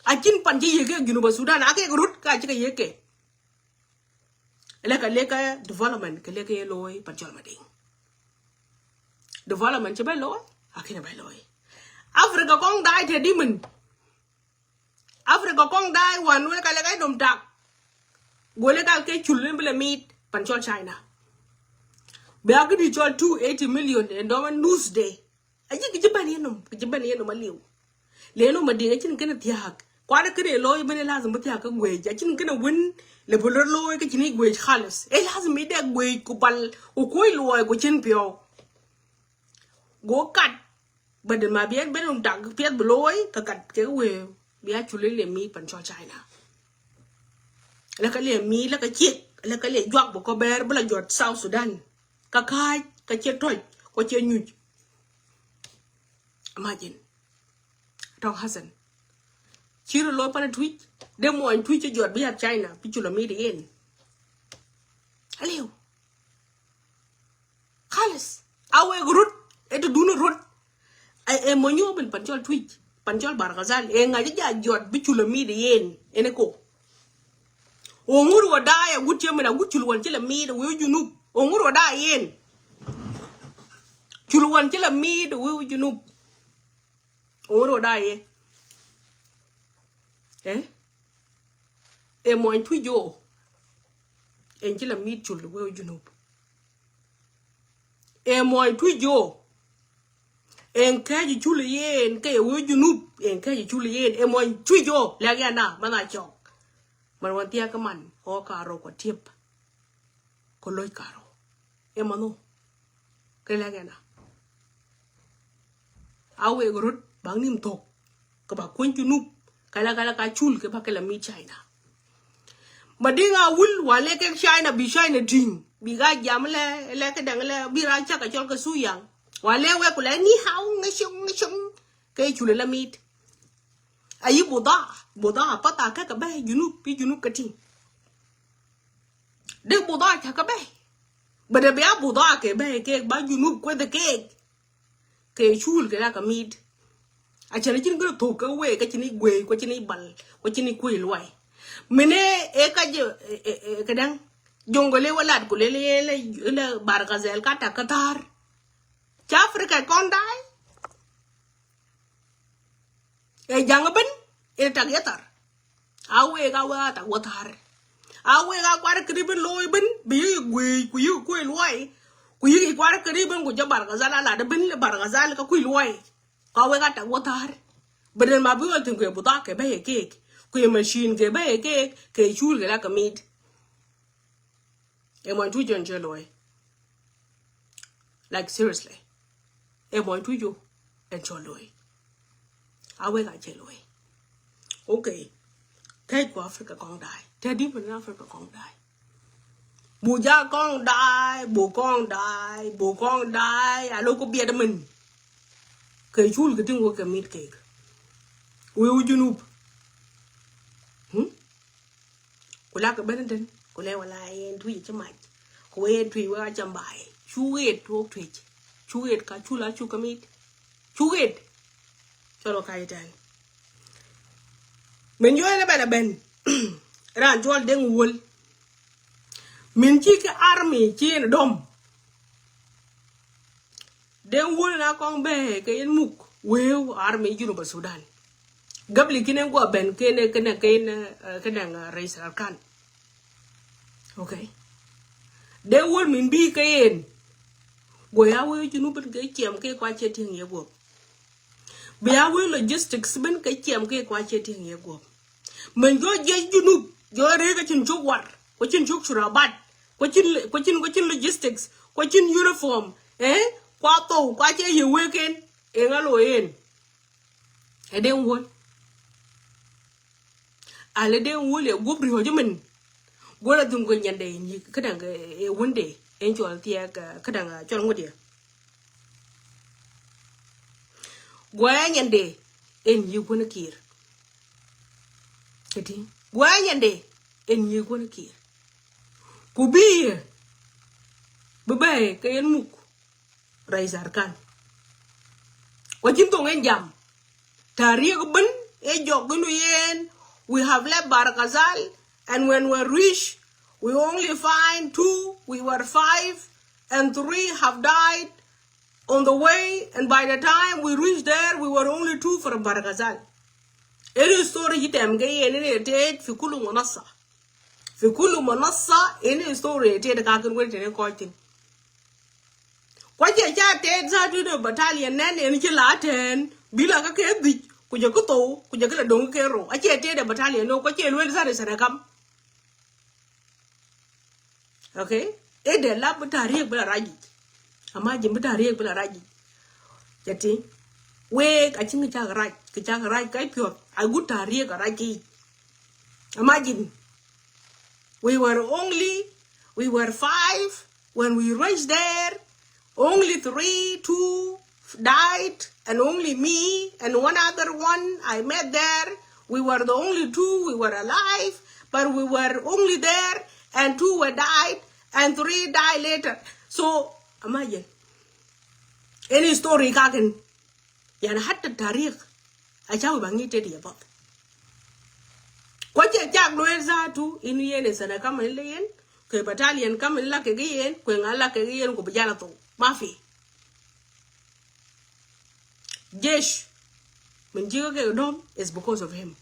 A cin pan ci yek kek Junuba Sudan a kek rut ka ci kɛ yek kek. Lɛ ka lɛ ka development kɛ lɛ kɛ loy pan cɔl Madiŋ. Development ci bɛ loy a kinɛ bɛ loy. Africa kɔŋ da̱a̱y te dimin. Africa kɔŋ da̱a̱y wan wee ka lɛ ka inom tak. Gole ka kɛ cul ni bi lɛ miit pan cɔl China. Bia ki di cɔl two eighty million ɛn dɔmɛ nus de. A ji̱ ki ji̱ ben yɛ nom ki ji̱ ben yɛ nom a liw. Lɛ nom a diŋ a cin kɛn a thia̱a̱k. Kuat a kɛn a lo̱o̱y ben ɛ lazim bi thia̱a̱k kä gueec a cin kɛn a wen. Lɛ bi lor lo̱o̱y kä cin i̱ gueec khalis ɛ lazim i̱ dɛ gueec ku bal ku kuoy luɔɔy ku cin piɔw. Go kat. Bä dee ma biɛt ben wum tak piɛth bi looi kä gat kɛ wee bia cul ilɛ mi pan cɔl China. Lɛ kä lɛ mi lɛ kä ciek lɛ kä lɛ juak bä kɔ bɛɛr bä la jɔt South Sudan. Kä ka̱a̱c kä ciɛ tɔc kɔ ciɛ nyuc. Imagine. Tɔŋ Hassan. Cir looi pan Tuic dee muɔny Tuic cɛ jɔt bi yat China bi cul a mi di yen. Aliu. Khalis. A wek rut. Ɛ ti dun rut. Ɛ mɔ nyuɔ bin pan cɔl Tuic pan cɔl Bargazal ɛ ŋa̱c ja jɔt bi cul a mi̱i̱t yen ɛn ɛ ko. Ɔ ŋur wä da̱a̱ ɛ gut cɛ min a gut cul wan ci la mi̱i̱t ɛ wee Junub. Ɔ ŋur wä da̱a̱ yen. Cul wan ci la mi̱i̱t ɛ wee Junub. Ɔ ŋur wä da̱a̱ yen. Ɛ ɛ mɔny Tuic jɔ. Ɛn ci la mi̱i̱t cul ɛ wee Junub. Ɛ mɔny Tuic jɔ. Ɛn kɛc cul yeen kɛ yɛ wee Junub ɛn kɛc cul yeen ɛ mɔny Tuic jɔ. Lɛk yɛn na mɛn a cɔk. Mɛn wan thia̱k kä man ɣɔɔ ka rɔ kɔ tiep. Kɔ loc ka rɔ ɛ mɛn ɔ. Kɛ lɛk yɛn na. A wek rot bak nim thok. Kɛ ba kuny Junub kɛ la kɛ la ka cul kɛ ba kɛ la mi China. Madiŋ a wul wa lɛ kɛ China bi China ti̱ŋ bi ka jam lɛ lɛ kɛ dɛŋ lɛ bi ra cak a cɔl kɛ Suyang. Wa lɛ wek ku lɛ ni hao ŋäcäŋ ŋäcäŋ kɛ cul lɛ mi̱i̱t. A yi buda buda a path a kɛ kɛ bɛ Junub bi Junub kɛ ti̱ŋ. Dee buda ca kɛ bɛ bɛ dee bia buda kɛ bɛ kɛ ba Junub kueth kɛ. Kɛ cul kɛ la kɛ mi̱i̱t. A cɛn a cin kɛ thok kɛ wee kɛ cin i̱ guey kɛ cin i̱ bal kɛ cin i̱ kui̱ luay. Mene ɛ ka jɛ kɛ dɛŋ. Joŋgɔ le wä lat ku le le le Bargazal ka tak kä thar. Ca Africa kɔn da̱a̱y. Ɛ jaŋ ben in tak yɛ thar. A wek a wek a tak wä thar. A wek a kuar kiri ben looi ben bi yi guey ku yi kui̱ luɔy. Ku yi kuar kiri ben ku jɛ Bargazal a lat ben le Bargazal ka kui̱ luɔy. Ka wek a tak wä thar. Beden ma bi wal tin kuɛ buda kɛ bɛ yɛ kek kuɛ machine kɛ bɛ yɛ kek kɛ cul kɛ la kɛ mi̱i̱t. Ɛ mɔny Tuic jɔn cɛ loy. Like seriously. Ɛ mɔny Tuic jɔ ɛn cɛ loy. A wek a cɛ loy. Okay. Tɛc ku Africa kɔŋ da̱a̱y tɛ di mɛ ni Africa kɔŋ da̱a̱y. Bu ja kɔŋ da̱a̱y bu kɔŋ da̱a̱y bu kɔŋ da̱a̱y a lo̱k ku biɛt mɛn. Kɛ cul kɛ tin wä kɛ mi̱i̱t kek. Wee wä Junub. Hmm? Ku la kɛ ben den ku lɛ wala yɛn Tuic ci mac. Ku wee yɛn Tuic wee a cam ba̱a̱y cu wee tuɔɔk Tuic. Cu ɣet ka cu la cu kä mit. Cu ɣet. Cɔl wä kac tɛn. Min juɔc ni bɛn a ben. Ran cɔl Deŋ Wuɔl. Min ci kɛ army ci ni dɔm. Deŋ Wuɔl na kɔŋ bɛ kɛ yɛn muk weu army Junub Sudan. Gabli kinɛ guɔ ben kɛn kɛn kɛn, eh, kɛn, eh, Rais Arkan. Okay. Deŋ Wuɔl min bi kɛ yɛn. Guɔ ya weu Junub ben kɛ ciɛm kɛ kua cɛ tiɛŋ yɛ guɔ. Bia wee logistics ben kɛ ciɛm kɛ kua cɛ tiɛŋ yɛ guɔ̱p. Mɛn jɔ jiɛc Junub jɔ ree kɛ cin cuk war kua cin cuk curabat kua cin kua cin kua cin logistics kua cin uniform. Eh, kua thou kua cɛ yɛ wee ken. Eŋa lo en. Ɛ Deŋ Wuɔl. A lɛ Deŋ Wuɔl yɛ guɔ̱p riɔ̱c mɛn. Guɔl a dhum kɛ nyɛndɛ in yi kädäŋ, eh, wunde in cɔl thiɛk, eh, kädäŋ, eh, cɔl ŋut yɛ. Guɔyä nyɛndɛ in yi guɔn kiir. Kɛ ti guɔyä nyɛndɛ in yi guɔn kiir. Ku bi yɛ bi bɛ kɛ yɛn muk. Rais Arkan. Wa cin thoŋ in jam. Tarik ben e jɔk ginu yen. We have left Bahr el Ghazal, and when we reach, we only find two. We were five, and three have died on the way. And by the time we reached there, we were only two from Bahr el Ghazal. Any story ji̱ tɛm kɛ yen in e tet fi kulu munasa. Fi kulu munasa, any story e tet kakin wen tene kɔc thin. Kuac cɛ ca tɛɛt zatu ni battalion nɛn ɛn ci la tɛɛn bi la kä kɛ dhic ku jɛ kä thou ku jɛ kä la doŋ kä kɛ rou. A cɛ tɛɛt ɛ battalion ni kuac cɛ luel zatu sɛnɛ kam. Okay. Ɛ dee la bi tarik bi la rac jic. Ama ji̱n bi tarik bi la rac jic. Cɛ ti week a ci ŋi cak rac kɛ cak rac kac piɔth a gut tarik a rac ki. Imagine, we were only, we were five. When we reached there, only three, two died, and only me and one other one I met there. We were the only two, we were alive, but we were only there, and two were died, and three died later. So, imagine, any story kakin. Yani hatta tarik a ca wi̱i̱ ba ŋi̱i̱c tëë ti yɛ path. Kuɔcɛ cak lueel zatu in yen ɛ sɛnɛ kam in la yen kɛ battalion kam in la kɛ kɛ yen kuɛ ŋa la kɛ kɛ yen ku bi jal a thou. Mafi. Jesh min ji̱ kä kɛ dɔ̱m is because of him.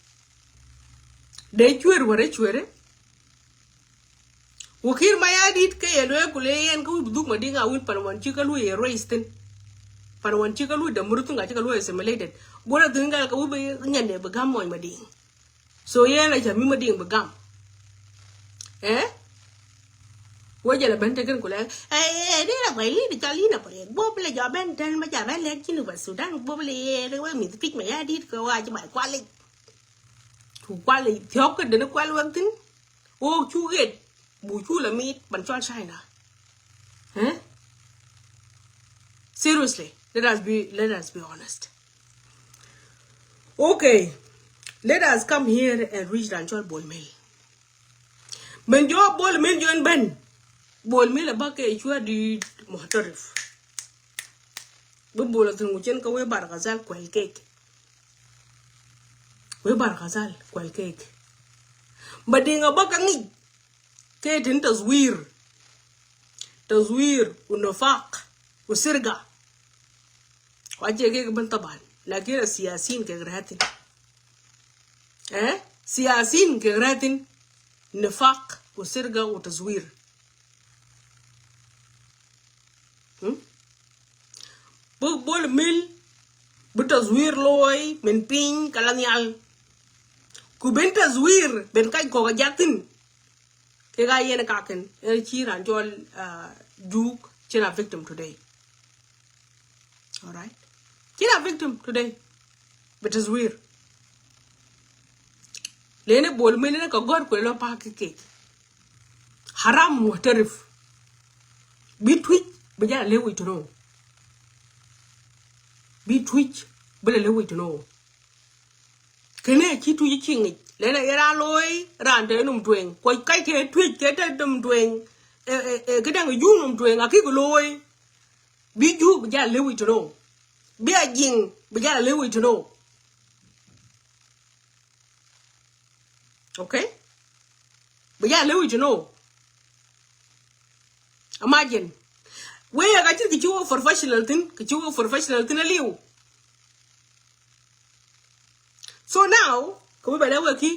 Dee cuer wärä cuerä. Ku Kiir Mayardit kä yɛ luee ku le yɛn kä wi̱i̱ bi dhuk Madiŋ a wi̱n pan wan ci kä luee yɛ race thin. Pan wan ci kä luee dämur thin ka ci kä luee assimilated. Guɔ̱rä thin gal kä wi̱i̱ bi nyɛn dee bi gam mɔc Madiŋ. So yɛn a ca mi Madiŋ bi gam. Eh? Wä jɛ la ben tekɛn ku lɛ eh eh ni la kuɛ li ni ca li na pare. Guɔ̱p lɛ jɔ ben ten ma ca ben lɛ ci ni ba Sudan guɔ̱p lɛ yɛ lɛ wä mi pic Mayardit kɛ wa ci ba kuali. Ku kuali thiɔk kä deni kual wek thin. Wok cu ɣet bu cu la mi̱i̱t ban cɔl China. Eh? Seriously, let us be, let us be honest. Okay, let us come here and reach ran cɔl Bol Mel. Min jɔ Bol Mel jɔ in ben. Bol Mel a bä kɛ cua di muhtarif. Bi Bol a thin ku cin kä wee Bahr el Ghazal kuɛl kek. Wee Bahr el Ghazal kuɛl kek. Madiŋ a bä kä ŋic. Kɛ tin tazwir. Tazwir u nifak u sirga. Wa jɛ kɛ ben taban. Lakin a siyasin kɛ rɛthin. Eh? Siyasin kɛ rɛthin. Nifak u sirga u tazwir. Hmm? Bi Bol Mel bi tazwir looi min piny kɛ la nhial. Ku ben tazwir ben kac kɔk a jak thin. Kɛ ka yɛn kakin ɛn ci ran cɔl, uh, Juk cin a victim today. All right. Cin a victim today. Bi tazwir. Lene Bol Mel ni ka gɔr kuɛ lɔ pak kɛ kek. Haram muhtarif. Bi Twic bi jal a lewic to know. Bi Twic bi la lewic to know. Kene ci Twic ci ŋic lene yɛ ran looi ran te num tueŋ. Kuɔc kac kɛ Twic kɛ te num tueŋ. Ɛ, ɛ, ɛ, kɛ dɛŋ Juk num tueŋ a kik looi. Bi Juuk bi jal lëwic to know. Bi Ajiŋ bi jal lëwic to know. Okay? Bi jal lëwic to know. Imagine. Wee ka cir kɛ ci wä professional thin, kɛ ci wä professional thin aliw. So now, kɛ bi bɛ lɛ wee ki,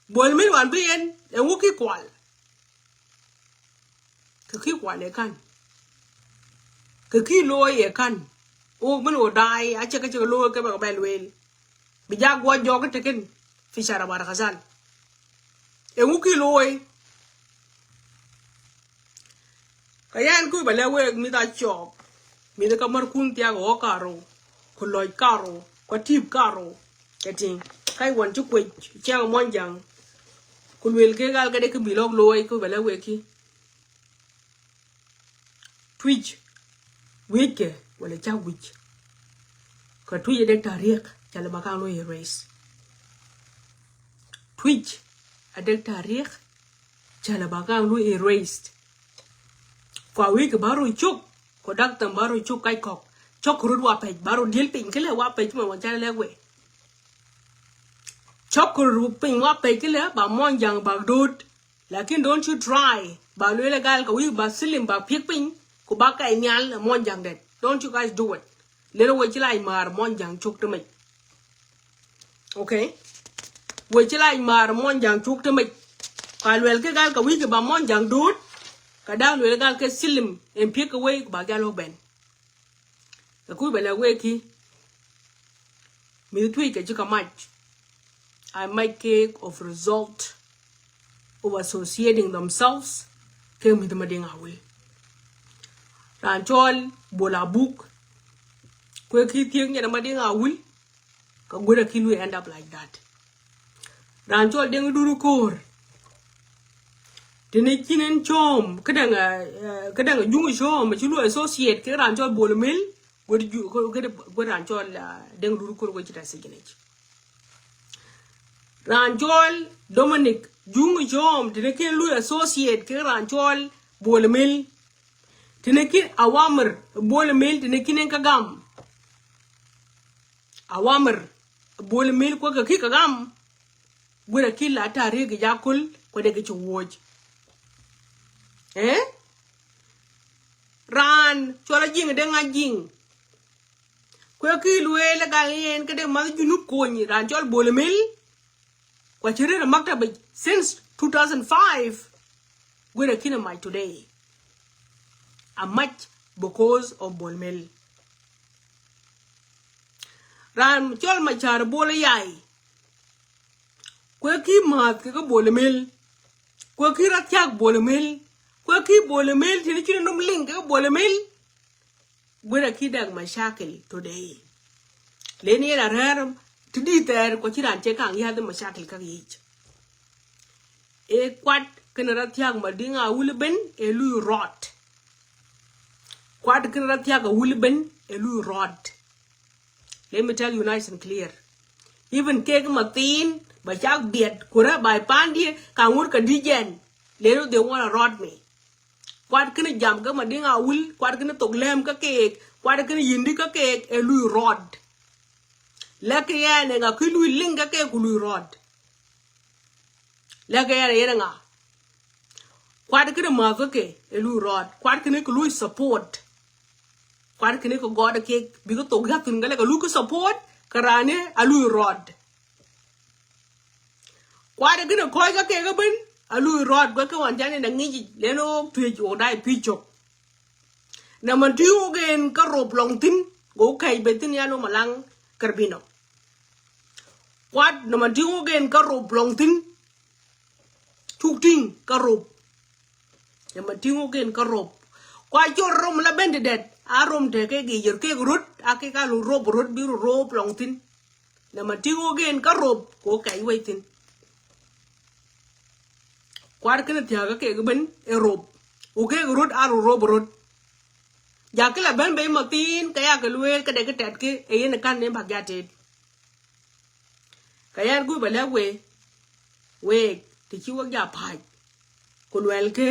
Bol Mel wan bi yɛn, ɛn wä ki kual. Kɛ ki kual ɛ kan. Kɛ ki looi ɛ kan. Wä min wä daai, a cɛ kɛ cɛ looi kɛ bɛ kɛ bɛ lueel. Bi ja guɔ jɔk tekin fi shara Bahr el Ghazal. Ɛŋu ki looi? Ka yɛn ku bɛ lɛ wek mi̱th a cɔɔk. Mi̱th ka mär kun thiak ɣɔɔ karo. Ku lɔc karo. Ku tip karo. Kɛ tiŋ. Ka iwɔn ci kuec cɛŋ muɔnyjaŋ. Ku luel ke gal kɛ dee ki bi lɔk looi ku bɛ lɛ wek ki. Tuic wi̱i̱ckɛ wala cak wi̱c. Kɛ Tuic a dek tarik ca lɛ ba kaŋ lo erase. Tuic a dek tarik ca lɛ ba kaŋ lo erase. Kua wi̱i̱ckɛ ba ro cuk, kua dak thɛm ba ro cuk kac kɔk. Cɔk kɛ rut wa pɛc, ba ro diel piny kɛ lɛ wa pɛc mɛ wa ca lɛ lɛk wee. Cɔk kɛ rut piny wa pɛc kɛ lɛ ba muɔnyjaŋ bak do̱o̱t. Lakin don't you try ba lueel ɛ gal kɛ wi̱i̱ ba silim ba piek piny ku ba kɛc nhial ɛ muɔnyjaŋ dɛt. Don't you guys do it. Lel wee ci lac maar muɔnyjaŋ cuk ti mec. Okay? Wee ci lac maar muɔnyjaŋ cuk ti mec. Ka luɛl kɛ gal kɛ wi̱i̱ kɛ ba muɔnyjaŋ do̱o̱t. Ka da̱a̱k lueel ɛ gal kɛ silim ɛn piek kɛ wei ku ba gal wä bɛn. Kɛ kui̱ bɛ lɛ wee ki. Mi̱th Tuic kɛ ci kɛ mac. A mac kek of result of associating themselves kɛ mi̱th Madiŋ Awil. Raan cɔl Bol Abuk. Kuɛ ki thiek nyɛn Madiŋ Awil. Kɛ guir a ki lu end up like that. Raan cɔl Deŋ Duru Ko̱o̱r. Tini cin in com, kä dɛŋ, kä dɛŋ Juŋ com, ci lu associate kɛ raan cɔl Bol Mel, guir ju, guir raan cɔl Deŋ Duru Ko̱o̱r guir ci ta sijinic. Raan cɔl Dominic Juŋ com, tini kin lu associate kɛ raan cɔl Bol Mel. Tini kin awamir Bol Mel, tini kin in kä gam. Awamir Bol Mel kuɛ kɛ ki kɛ gam. Guir a ki la tarik ja̱ kul kuɛ dee kɛ ci wuɔ̱c. Eh? Raan cɔl a jiŋ dee ŋa̱ jiŋ. Kuɛ ki lueel ɛ gal yɛn kä dee math Junub kony raan cɔl Bol Mel. Kua ci rir a maktab since two thousand five. Guir a kin a mac today. A mac because of Bol Mel. Raan cɔl Macar Bol Yai. Kuɛ ki math kɛ kä Bol Mel. Kuɛ ki rat thiak Bol Mel. Kuɛ ki Bol Mel tini cin num liŋ kɛ kä Bol Mel. Guir a ki dek mashakil today. Leni yɛn a rɛr ti di thɛɛr kua ci raan cɛ kaŋ yath mashakil kak yic. Ɛ kuat kɛn rat thiak Madiŋ Awil ben ɛ lui rot. Kuat kɛn rat thiak Awil ben ɛ lui rot. Let me tell you nice and clear. Even kek ma thin ba cak biɛt kurɛ ba pandie ka ŋut ka di jɛn. Leni they wanna rot me. Kuat kini jam kä Madiŋ Awil, kuat kini thok lɛm kä keek, kuat kini yindi kä keek ɛ lui rot. Lɛk kɛ yɛn ɛ ŋa ki lui liŋ kä keek ku lui rot. Lɛk kɛ yɛn ɛ yɛn ɛ ŋa. Kuat kini math kä kɛ ɛ lui rot. Kuat kini ki lui support. Kuat kini ki gɔt ɛ keek bikɛ thok ya̱thin kä lɛk ɛ lui ki support kɛ rani a lui rot. Kuat ɛ kini kɔc kä kek kä ben a lui rot guɛk kä wan can in a ŋi̱c ic lɛn ɣok tuec ɣok da̱a̱ i̱ pi̱i̱ cok. Nɛmɛ ti ɣok en kä rop lɔŋ thi̱n ɣok kɛc ben thi̱n yan ɣok malaŋ kɛr binɔ. Kuat nɛmɛ ti ɣok en kä rop lɔŋ thi̱n. Cuk ti̱ŋ kä rop. Nɛmɛ ti ɣok en kä rop. Kua cor rom la ben ti dɛt a rom te kek i̱ yɛr kek rot a kek a lu rop rot bi ru rop lɔŋ thi̱n. Nɛmɛ ti ɣok en kä rop kɛ ɣok kɛc wec thi̱n. Kuat kini thia̱a̱kä kek ben ɛ rop. Ɣok kek rot a ru rop rot. Ja̱ ki la ben ben ma thi̱n kɛ yakɛ lueel kɛ dee ki tɛt ki ɛ yen kan ni bak ja̱ tet. Kɛ yɛn gup bɛ lɛk wee, wee ti ci wek ja̱ pa̱a̱c. Ku luɛl ke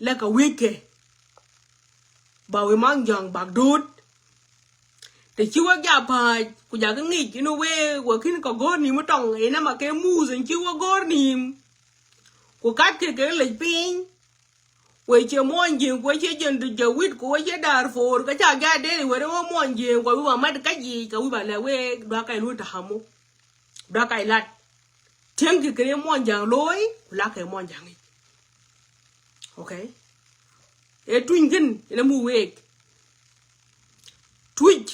lɛ kɛ wi̱i̱c kɛ. ba wek Muɔnyjäŋ bak do̱o̱t. Te ci wek ja pa̱a̱c ku jakä ŋic inɔ wek wek ki̱n kɛ go̱r ni̱i̱m itɔŋ inama kɛ muth in ci wek go̱r ni̱i̱m. Ku kat kɛ kɛ lec piny. Wee cie muɔny ji̱eŋ ku wee cie jɛn jɛ wi̱t ku wee cie Darfur kä ca jaa dee wee rɛ wee muɔny ji̱eŋ ku wee ba mat kä ji̱ kä wee ba lɛ wee dua kac lu tahamu. Dua kac lat. Tieŋ ki kɛ muɔny ja̱ŋ lo̱o̱y ku la kɛ muɔny ja̱ŋ i̱. Okay. Ɛ tuny gin inɛ mu week. Tuc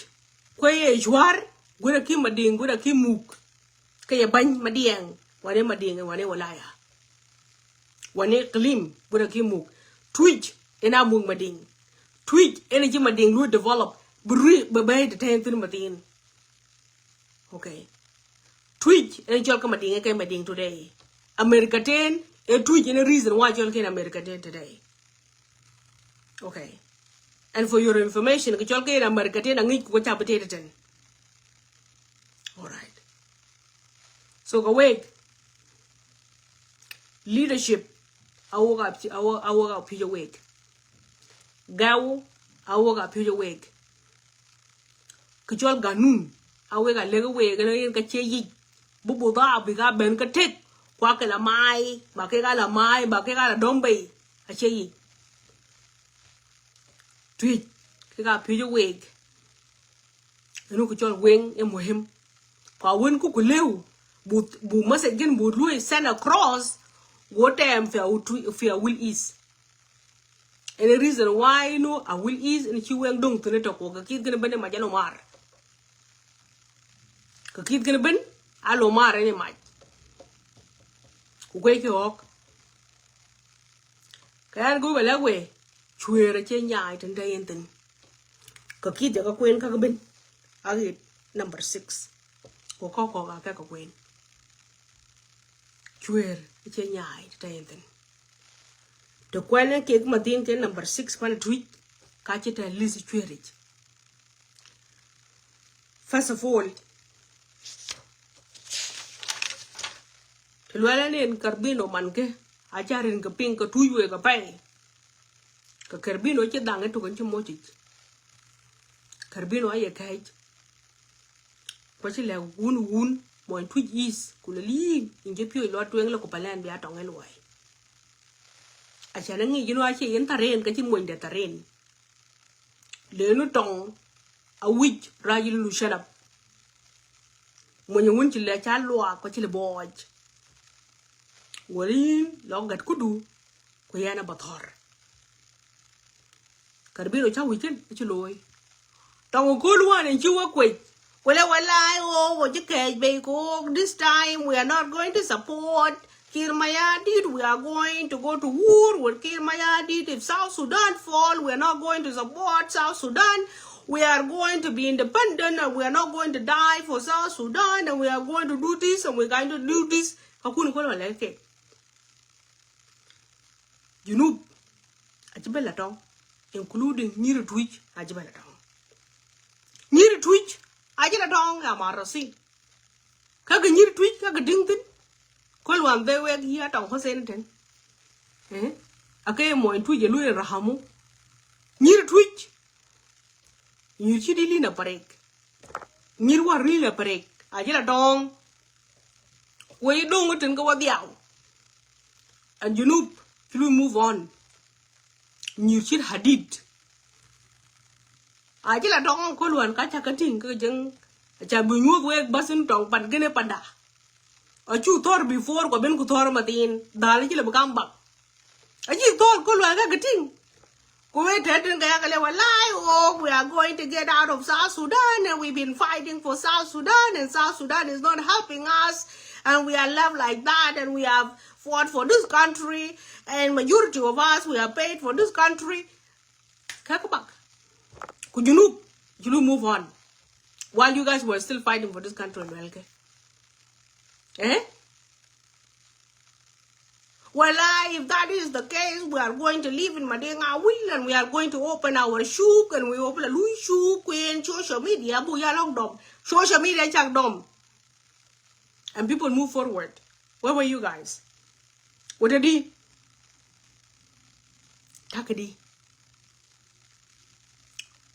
kuɛ yɛ cuar guirɛ ki Madiŋ guirɛ ki Muk. Kɛ yɛ bany Madiŋ wanɛ Madiŋ wanɛ walaya. Wanɛ Iqlim guirɛ ki Muk. Tuc inɛ a Muk Madiŋ. Tuc inɛ ci Madiŋ lu develop. Bi ri bɛ bɛ te tɛn thin Madiŋ. Okay. Tuic ɛn cɔl kä Madiŋ kɛ Madiŋ today. America ten ɛ tuic ɛn reason why cɔl kɛ America ten today. Okay. And for your information, kɛ cɔl kɛ America ten aŋic ku kɛ cap ten. All right. So kɛ wek leadership a wok a pi- a wok a wok a pi̱c a wek. Gaw a wok a pi̱c a wek. Kɛ cɔl ganun a wek a lek a wek ɛn yen kä ciɛ yic. Bi budhaa bik a ben kä tek kua kɛ la ma̱a̱y ba kek a la ma̱a̱y ba kek a la dɔ̱ŋ bei. A ciɛ yic. Tuic kek a pi̱c a wek. Ɛn wä kɛ cɔl weŋ ɛ muhim. Kua wen ku ku leu bu bu message gin bu luɔy send across. Wä tɛm fi a wul is. Ɛn reason why inɔ a wul is ɛn ci weŋ doŋ thin tɔk wä kɛ kith gin ben ɛ mac ɛn omar. Kɛ kith gin ben a lomar ɛn ɛ mac. Ku guey ki ɣɔk. Kɛ ɛn go̱o̱k bɛ lɛk wee cueer a ciɛ nyaay tin te yen thin. Kɛ ki̱th jɛ kä kuën kä kä ben a ɣet number six. Kɛ kɔk kɔk a kɛ kɛ kuën. Cueer a ciɛ nyaay tin te yen thin. Te kuɛn in kek mathin kɛ number six pan tuic ka ci te list cueeric. First of all, te luɛlɛ ni in Karbino man ke a ca rin ke piny ke tuc wek a pɛy. Ke Karbino ci dhaŋ i tuken ci moc ic. Karbino a ye kɛc. Kuɛ ci lɛ wun wun muɔny tuc is ku lɛ li̱i̱n in ci piöc luɔt tueŋ lɛ ku pɛlɛn bia tɔŋ in wai. A ca ni ŋi̱i̱c in wai ci in tharin ke ci muɔny de tharin. Lëë ni tɔŋ a wi̱c rac in lu canap. Muɔny wun ci lɛ ca luaak kɔ ci lɛ bɔɔc. Wali in lɔ gat kudu ku yɛn a bä thɔr. Karbino ca wi̱c kɛn a ci looi. Tɔŋ ko̱l wan in ci wä kuec. Wala wala o wä ci kɛɛc bei ko this time we are not going to support Kiir Mayardit, we are going to go to war with Kiir Mayardit. If South Sudan fall, we are not going to support South Sudan. We are going to be independent and we are not going to die for South Sudan and we are going to do this and we are going to do this. Ka kun ko la leke. Junub a ci bɛ la tɔŋ, including nyiri tuic a ci bɛ la tɔŋ. Nyiri tuic a ci la tɔŋ ya marasin. Kä kɛ nyiri tuic kä kɛ diŋ thin. Kol wan dhɛ wek yi a tɔŋ Hussein ten. Eh? A kɛ mɔny tuic a lui rahamu. Nyiri tuic. Nyiri ci di lina parek. Nyiri war lina parek a ci la tɔŋ. Wei doŋ tin kɛ wa dhiaw. And Junub ci lui move on. Nyiri ci hadid. A ci la tɔŋ kol wan ka ca kä tiŋ kä jeng. A ca bi nyuoth wek basin tɔŋ pat gene panda. A cu thor before kɔ ben ku thor mathin. Dhal ci la bi kam bak. A ci thor kol wan ka kä tiŋ. Ku wek tɛt tin kɛ yakɛ lɛ walai, oh, we are going to get out of South Sudan and we've been fighting for South Sudan and South Sudan is not helping us and we are left like that and we have fought for this country and majority of us we are paid for this country. Kɛ kɛ bak. Ku Junub, Junub move on. While you guys were still fighting for this country, luɛl kɛ. Eh? Well, uh, if that is the case, we are going to live in Madinga will and we are going to open our shuk and we open a lui shuk in social media. Bu ya lok dom. Social media chak dom. And people move forward. Where were you guys? What did he? Takadi.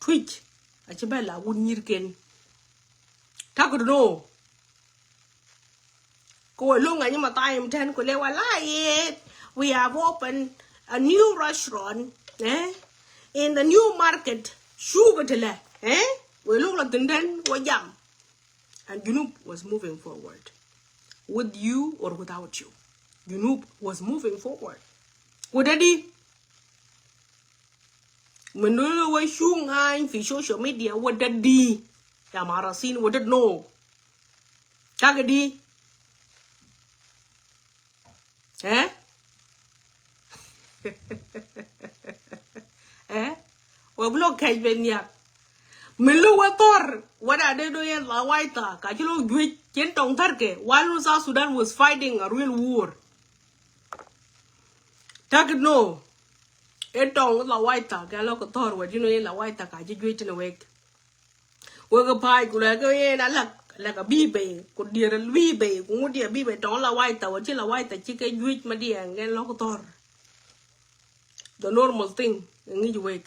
Twic a ci bɛ la wut nyirken. Ta̱k ri nɔ. Kɛ wä lo̱ŋ a nyi ma tha̱a̱ŋ in tɛn ku lɛ wä la yet. We have opened a new restaurant, eh, in the new market. Cukɛ ti lɛ, eh? Wä lo̱ŋ la thin tɛn wä jam. And Junub was moving forward. With you or without you, Junub was moving forward. Wä dadi. Min dul wä cuŋ ŋa̱a̱ny fi social media wä dadi. Ya marasin wä dadi nɔ. Cakɛ di. Eh? Eh? Wä bi lɔ kɛc ben niak. Min lo wä thɔr wä da dee do yɛn la waitha ka ci lo juec cien tɔŋ thärkɛ. While South Sudan was fighting a real war. Ta̱k ri nɔ. Ɛ tɔŋ la waitha kɛ lɔ kɛ thɔr wä di nɔ yɛn la waitha ka ci juec tin wek. Wek pa̱a̱c ku lɛ kɛ yɛn a lak lak a bi bey ku dier a bi bey ku ŋut diɛ bi bey tɔŋ la waitha wä ci la waitha ci kɛ juec ma diɛ ŋɛn lɔ kɛ thɔr. The normal thing ŋi̱c wek.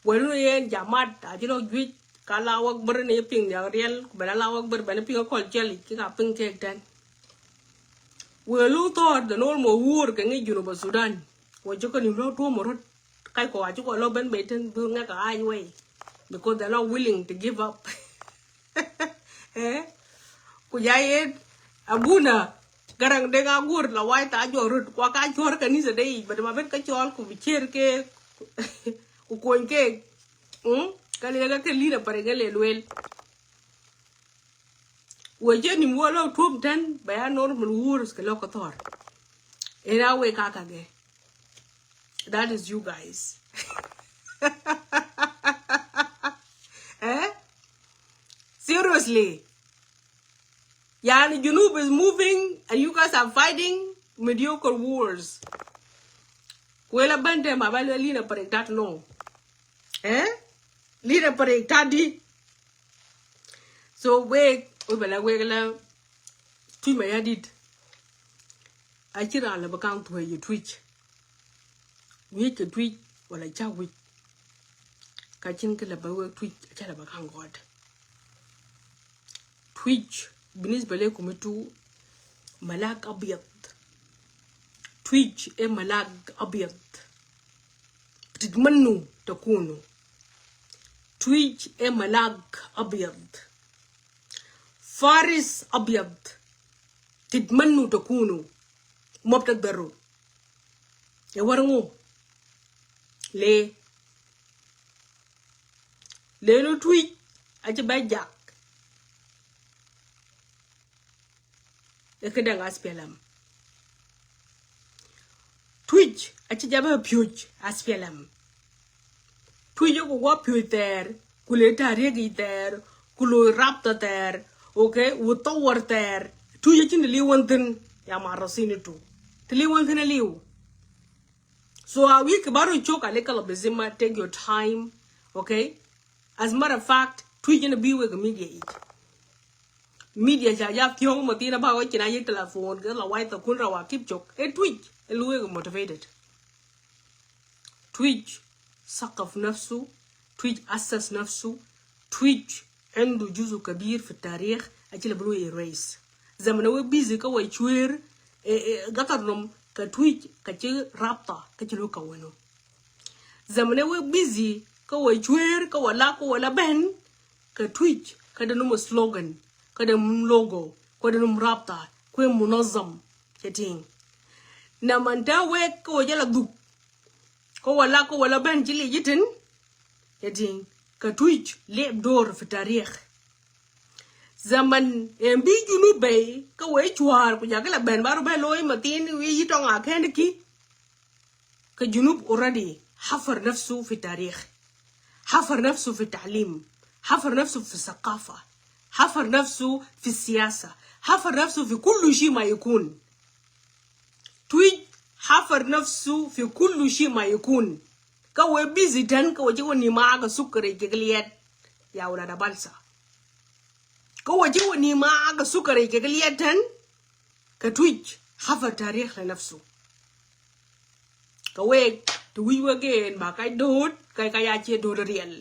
Wä di nɔ yɛn jamat a ci lɔ juec ka la wä ber ni piŋ ni a riɛl ku ben a la wä ber ben piŋ a kɔl cɛl ic ki ka piŋ kek tɛn. Wee lo̱ŋ thɔɔt the normal war kɛ ŋi̱i̱c Junub Sudan. Wee jɛ kä ni lo̱ŋ tuɔ̱m rot. Kac kɔ a ci kɔ lo̱ŋ ben ben tin bi ŋɛk a ac wei. Because they're not willing to give up. Eh? Ku ja yet Abuna Garaŋ Deŋ Aguur la waitha jɔk rot kua ka cuɔr kanitha de yic, but ma ben kä cɔl ku bi cier ke ku kony ke. Mm? Kä liɛ kä kɛ leader Parik ŋɛ lɛ luel. Wee jɛ nim wä lɔ tuɔ̱m tɛn bɛ ya normal wars kɛ lɔ kɛ thɔr. Ina wee ka kagɛ. That is you guys. Eh? Seriously. Yani Junub is moving and you guys are fighting mediocre wars. Kuela bende ma ba lɛ leader Parik that no. Eh? Leader Parik that di. So wek, wek bɛ la wek la Twic Mayardit. A ci ran lɛ bɛ kaŋ thuec yi Twic. Wi̱i̱c kɛ Twic wala cak wi̱c. Ka cin kɛ lɛ bɛ wek Twic, a ca lɛ bɛ kaŋ gɔt. Twic, binisba lekum itu, malak abyad. Twic ɛ malak abyad. Titmannu takunu. Twic ɛ malak abyad. Faris abyad. Titmannu takunu. Ma btagdaru. Ɛ wär ŋu? Lee. Lenu Twic a ci bɛ jak. Ɛ kä däŋ S P L M. Twic a ci jabɛ piöc S P L M. Twic ɛ ku wä piöc thɛɛr, ku le ta̱ri̱ gi̱ thɛɛr, ku lo̱ rap thɛɛr, okay, wä thawar thɛɛr. Twic a ci ni li̱w wän thi̱n, ya ma rɔ sini tu. Ti li̱w wän thi̱n a li̱w. So a wi̱i̱ kɛ ba rɔ cok a lɛ kɛ lɔ bi zima, take your time, okay? As a matter of fact, Twic in a bi wek a media ic. Media ca ja thiɔŋ ma thin a ba wä cin a yek telephone kɛ la waitha kun ra wa kip cok. Ɛ Twic ɛ lu wek motivated. Twic sakaf nafsu, Twic asas nafsu, Twic indu juzu kabir fi tarikh, a ci lɛ bi lu erase. Zaman a wek busy kä wek cuer, eh, eh, gatar nom kä Twic kä ci rabta kä ci lu kawenu. Zaman a wek busy kä wek cuer kä wek la kä wek la ben, kä Twic kä dee num slogan, kä dee num logo, kä dee num rabta, kuɛ munazam. Cɛ tiŋ. Naman ta wek kä wek jɛ la dhuk. Kä wek la kä wek la ben ci lic itin. Cɛ tiŋ. Kä Twic lɛp dor fi tarikh. Zaman ɛn bi Junub bey kä wek cua̱r ku jakä la ben ba rɔ ben lo̱c ma thin wi̱i̱ yi tɔŋ a kɛn ki. Kä Junub already hafar nafsu fi tarikh. Hafar nafsu fi talim. Hafar nafsu fi sakafa. Hafar nafsu fi siyasa. Hafar nafsu fi kullu shi ma yikun. Twic hafar nafsu fi kullu shi ma yikun. Kä wek busy tɛn kä wek ci wä ni ma kä sukari kɛ liɛt. Ya wala da balsa. Kä wek ci wä ni ma kä sukari kɛ liɛt tɛn. Kä Twic hafar tarikh la nafsu. Kä wek Ti wi̱c wek in ba kac do̱o̱t, kac kac a cie do̱o̱t riɛl.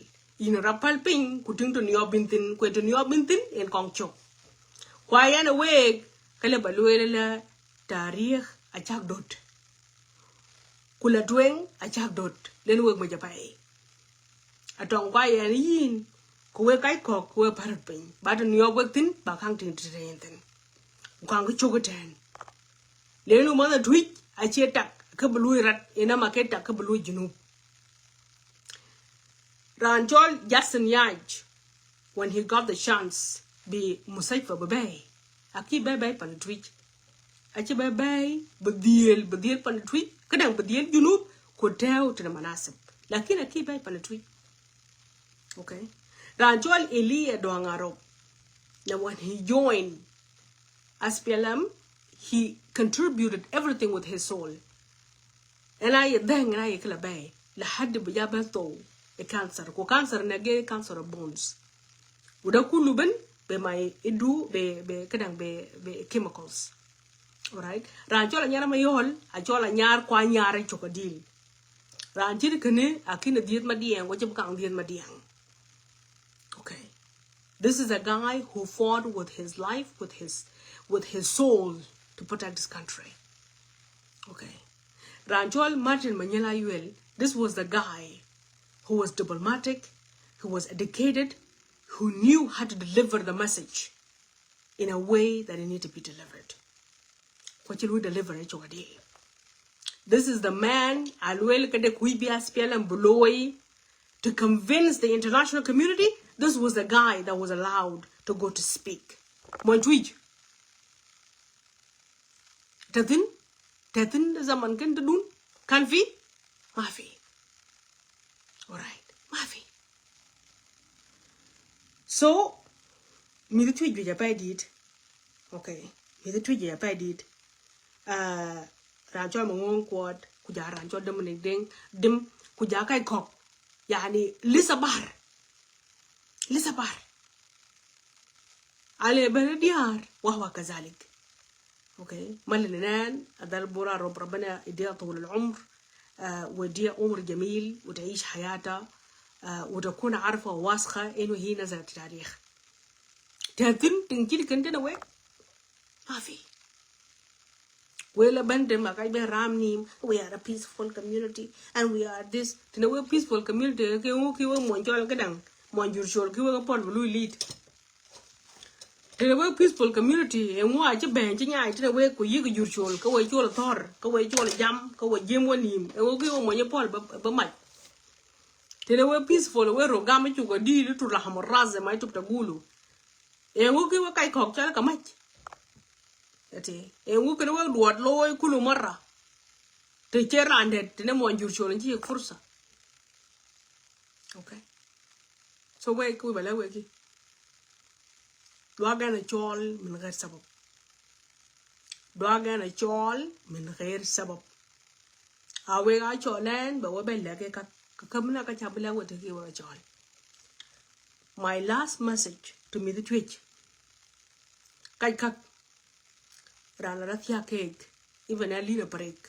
Yïn rap päl piny ku ti̱ŋ ti niɔp in thi̱n, kuɛ ti niɔp in thi̱n in kɔŋ cop. Kua yɛn ɛ week kä lɛ ba lueel lɛ ta̱ri̱eek a cak do̱t. Ku la tueŋ a cak do̱t, len wek mec a pay. A tɔŋ kua yɛn yïn ku wek kac kɔk ku wek pärät piny ba ti niɔp wek thi̱n ba kaŋ ti̱ŋ ti te in thi̱n. Ku kaŋ kä cok itɛn. Len wek mäth a tui̱c a cie tak kä bi luc rat inama ke tak kä bi luc Junub. Raan cɔl Jackson Yac, when he got the chance bi mustashfa bi bɛy, a ki bɛy bɛy pan tuic. A ci bɛy bɛy bi dhiel, bi dhiel pan tuic, kä daŋ bi dhiel Junub ku tɛɛw ti na manasib. Lakin a ki bɛy pan tuic. Okay. Raan cɔl Elia Duang Arop, na when he joined S P L M, he contributed everything with his soul. Ɛn a yɛ dhɛŋ, ɛn a yɛ kila bɛy la hadi bi ja bɛ thou ɛ cancer. Ku cancer nɛ gɛ cancer of bones. Wudä kulu ben bɛ ma idu bɛ, bɛ kedang bɛ, bɛ chemicals. Alright. Raan cɔl a nyar ma yɔl a cɔl a nyar kua nyar cok a dil. Raan ciri kene a kina dhieth ma diɛŋ wa cɛ bi kaŋ dhieth ma diɛŋ. Okay. This is a guy who fought with his life, with his, with his soul to protect this country. Okay. Raan cɔl Martin Manyel Ayuel, this was the guy who was diplomatic, who was educated, who knew how to deliver the message in a way that it need to be delivered. Kua ci lu deliver ɛ cok a dil. This is the man a luel kä dee kui̱ bi S P L M bi looi to convince the international community. This was the guy that was allowed to go to speak. Muɔny tuic. Te thi̱n, te thi̱n zaman ken te dun kan fi? Ma fi. Alright. Ma fi. So mithi tuic juic a pay dit. Okay. Mithi tuic juic a pay dit. Uh, raan cɔl Maŋoŋ Kuɔt ku ja raan cɔl Dominic Deng Dim ku ja kac kɔk. Yani lisa bar. Lisa bar. Ale bene diar wahwa kazalik. Okay. Mali nɛn adal bura rob Rabbana idia tawil al umr. Uh, wa idia umr jamil wa taish hayata. Uh, wa takun arfa wa waskha inu hi nazalat tarikh. Te thi̱n tiŋ ciri ken tena wek. Ma fi. Wee la ben tem a kac ben ram nim, we are a peaceful community and we are this. Tena wek peaceful community ke ŋu ki wek muɔny cɔl ke daŋ muɔny jur col ki wek pɔl bi lui lead. Tena wek peaceful community e ŋu a ci ben ci nyai tena wek ku yik jur col ke wek col thor ke wek col jam ke wek jim wek nim e ŋu ki wek muɔny pɔl bi mac. Tena wek peaceful wek ro gam cuk a dil tu laham ras ma cuk ta gulu. E ŋu ki wek kac kɔk cɔl ka mac. Eti e ŋu kene wek duɔt looi kulu mara. Te ce randet tene muɔny jur col ci yek fursa. Okay. So wek wi bala weki. Duagɛn a cɔl min gɛr sabab. Duagɛn a cɔl min gɛr sabab. A wek a cɔl ɛn bɛ wä bɛ lɛk kä kä mina kä ca bi lɛk wä te ki wek a cɔl. My last message to mithi tuic. Kac kak ran la thiak kek even a lina parik.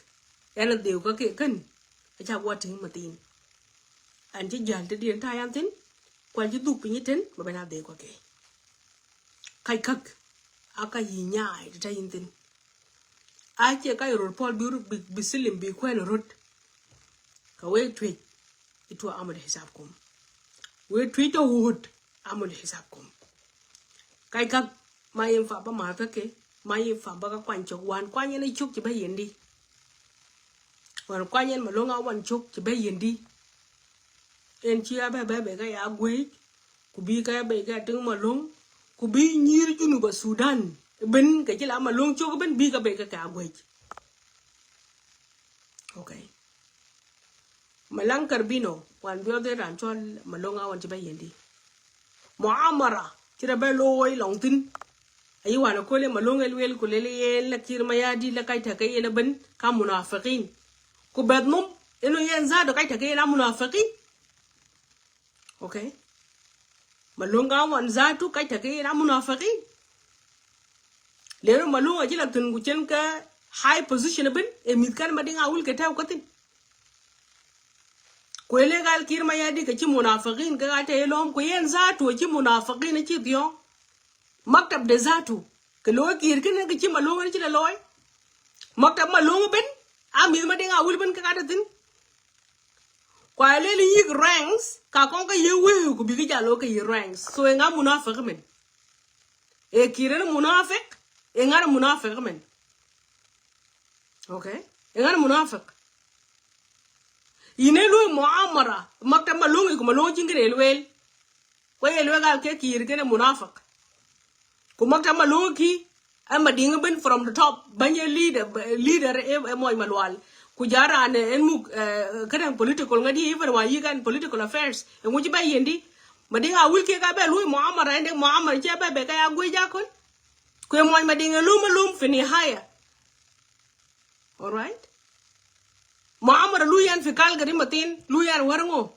Ɛn a dheu kä kek kän a ca wä tiŋ ma thin. An ci jal te dien ta yan thin kual ci dhuk piny tin ma ben a dheu kä kek. Kac kak a ka yi nyaay te ta yin thin. A cie kac rot pɔl bi rot bi silim bi kuɛn rot. Ka wek tuic itu amul hisab kum. Wek tuic ta wut amul hisab kum. Kac kak ma yin fa ba ma ta ke ma yin fa ba ka kuany cok wan kuany yin a cok ci ba yin di. Wan kuany yin ma long a wan cok ci ba yin di. En ci a bɛ bɛ bɛ ka ya guec. Ku bi kɛ bɛc kɛ tiŋ Malong ku bi nyir Junub a Sudan. Ben kɛ ci la Malong cok ben bi kɛ bɛc kɛ kɛ a guec. Okay. Malang Karbino wan biɔth in ran cɔl Malong a wan ci bɛ yendi. Muamara ci rɛ bɛ looi lɔŋ thin. Ayi wan a kole Malong el wel ku lel yen la Kir Mayadi la kac tekɛ yen a ben ka munafiqin. Ku bɛth nom inu yen zado kac tekɛ yen a munafiqin. Okay. Malong ka wan zatu kac tekɛ yen a munafiqin. Leno Malong a ci la thin ku cen kä high position a ben e mith kan ma diŋ a wul kɛ tɛw kä thin. Kuël ë gal Kiir Mayardit kɛ ci munafikin kɛ ɣa̱t tɛ ilɔm ku yɛn zatu ci munafikin ci thiɔ̱ŋ. Maktab de zatu kɛ lo̱o̱ Kiir kɛn kɛ ci Malong ci lɛ lo̱o̱. Maktab Malong ben a mi̱th Madiŋ Awil ben kɛ ɣa̱t thin. Kua lel yi̱k ranks ka kɔŋ kä yi̱ wee ku bikɛ jal wä kä yi̱ ranks. So ɛ ŋa munafik min? Ɛ Kiir ni munafik? Ɛ ŋa ni munafik min? Okay. Ɛ ŋa ni munafik? Yini lui muamara maktab Malong iku Malong cin kene luel. Kwa ye luel gal ke Kiir kene munafik. Ku maktab Malong ki ɛ Madiŋ ben from the top. Bany ɛ leader, leader ɛ, ɛ Mɔny Malual. Ku jaran ɛ, ɛn muk, ɛ, kene political ŋadi even wa yikan political affairs. Ɛ ŋuci bɛ yendi. Madiŋ Awil ke ka bɛ lui muamara ɛn dek muamara cɛ bɛ bɛ ka ya gui jakon. Ku ɛ Mɔny Madiŋ ɛ lum ɛ lum fi nihaya. All right. Muamara lui yan fi Calgary mathin, lui yan wär ŋo?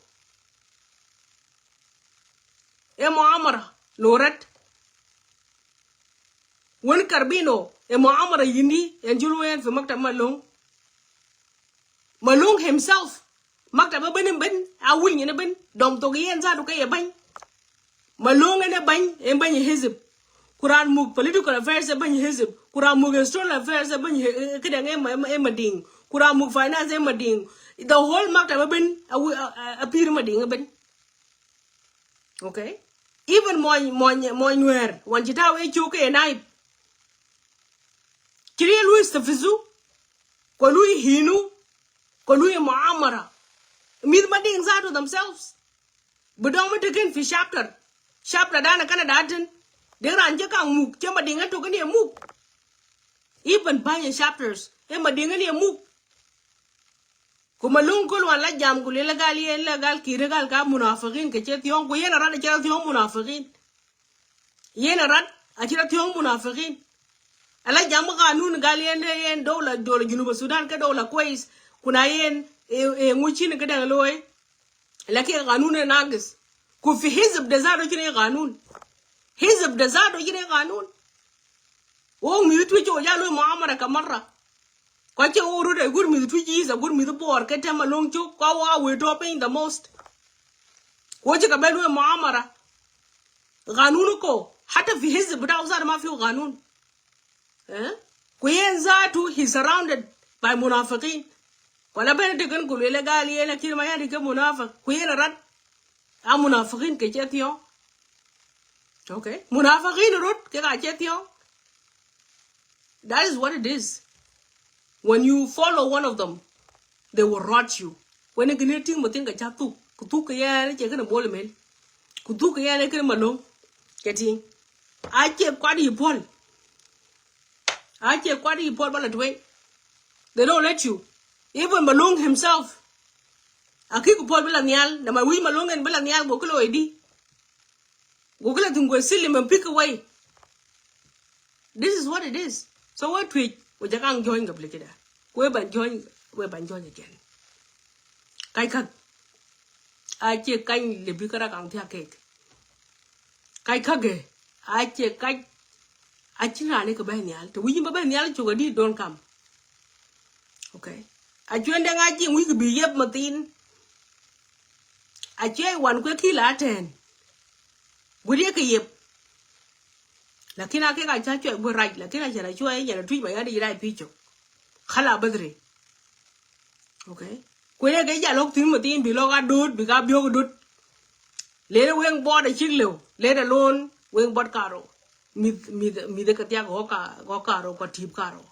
Ɛ muamara lo̱rät. Wen Carbino ɛ muamara yindi ɛn jul wen fi maktab Malong. Malong himself maktab ɛ ben ben a wul nyini ben dɔm thok yɛn zatu kɛ yɛ bany. Malong ɛn ɛ bany, ɛn bany hizib. Kuran muk political affairs ɛ bany hizib. Kuran muk external affairs ɛ bany hi-, ɛ, kidɛŋ ɛ ma-, ɛ Madiŋ. Kuran muk finance ɛ Madiŋ. The whole maktab ɛ ben a wi-, a, a, a pir Madiŋ ɛ ben. Okay. Even mɔny, mɔny, mɔny Nuɛr wan ci taw ɛ cuk ɛ naib. Ci riel lui stafizu. Kua lui hinu. Kua lui muamara. Mi̱th Madiŋ zatu themselves. Bi dɔŋ mi tekin fi chapter. Chapter dan ɛ Canada tin. Dek ran cɛ kaŋ muk cɛ Madiŋ ɛ tokin yɛ muk. Even bany ɛ chapters ɛ Madiŋ ɛ ni ɛ muk. Ku Malong kul wan la jam ku lel gal yɛn la gal Kiir gal ka munafikin kɛ cɛ thiɔŋ ku yɛn a rat a cɛ thiɔŋ munafikin. Yɛn a rat a cɛ thiɔŋ munafikin. Ala jam kanun gal yɛn de yɛn dowla, dowla Junub Sudan kɛ dowla kwes. Kuna yɛn ɛ, ɛ ŋucin kɛ dɛŋ loy. Lakin kanun ɛ nagis. Ku fi hizib de zatu cin ɛ kanun. Hizib de zatu cin ɛ kanun. Wok mi̱th Tuic cɛ wä jal lo̱c muamara kɛ mara. Kua cɛ wä rut ɛ gur mi̱th Tuic is a gur mi̱th Bor kɛ tɛm Malong cok kua wä a wee tɔ piny the most. Kua cɛ kɛ bɛ lo̱c muamara. Kanun ko hata fi hizib bita zatu ma fi kanun. Eh? Ku yɛn zatu he surrounded by munafikin. Kua la ben tekin ku lele gal yɛn a Kiir Mayardit kɛ munafik. Ku yɛn a rat a munafikin kɛ cɛ thiɔŋ. Okay. Munafikin rot kɛ ka cɛ thiɔŋ. That is what it is. When you follow one of them, they will rot you. When you can think but think a chat thuk, ku thuk kɛ yɛn cɛ kɛn a bol mel. Ku thuk kɛ yɛn kɛn Malong. Kɛ ting. A cɛ kuat yi pol. A cɛ kuat yi pol bala tuwe. They don't let you. Even Malong himself. A ki ku pol bila nyal. Na ma wi Malong en bila nyal go kilo edi. Go kila thun go silly man pick away. This is what it is. So wä Tuic wä jɛ kaŋ join kɛ pili kida. Wä ban join, wä ban join again. Kac kath. A cɛ kany lɛ bi kära kaŋ thiak kek. Kac kakɛ. A cɛ kac. A ci raan ikɛ bɛ nhial. Te wi̱c in bä bɛ nhial cok a di don't come. Okay. A cuɛn dee ŋa̱c ji̱ wi̱c kɛ bi yep ma thin. A cuɛ wan kuɛ ki la tɛn. Gudiɛ kɛ yep. Lakin a kek a ca cuɛ guɛ rac, lakin a cɛ la cuɛ nyɛ la Tuic ma yadi yi rai pi cok. Kala bäthri. Okay. Kuɛ kɛ ja lɔk thin ma thin bi lɔk a dot, bi ka biok dot. Lene weŋ bɔt a cik lew, let alone weŋ bɔt karo. Mith, mith, mith kɛ thiak gɔ ka, gɔ karo, kɔ tip karo.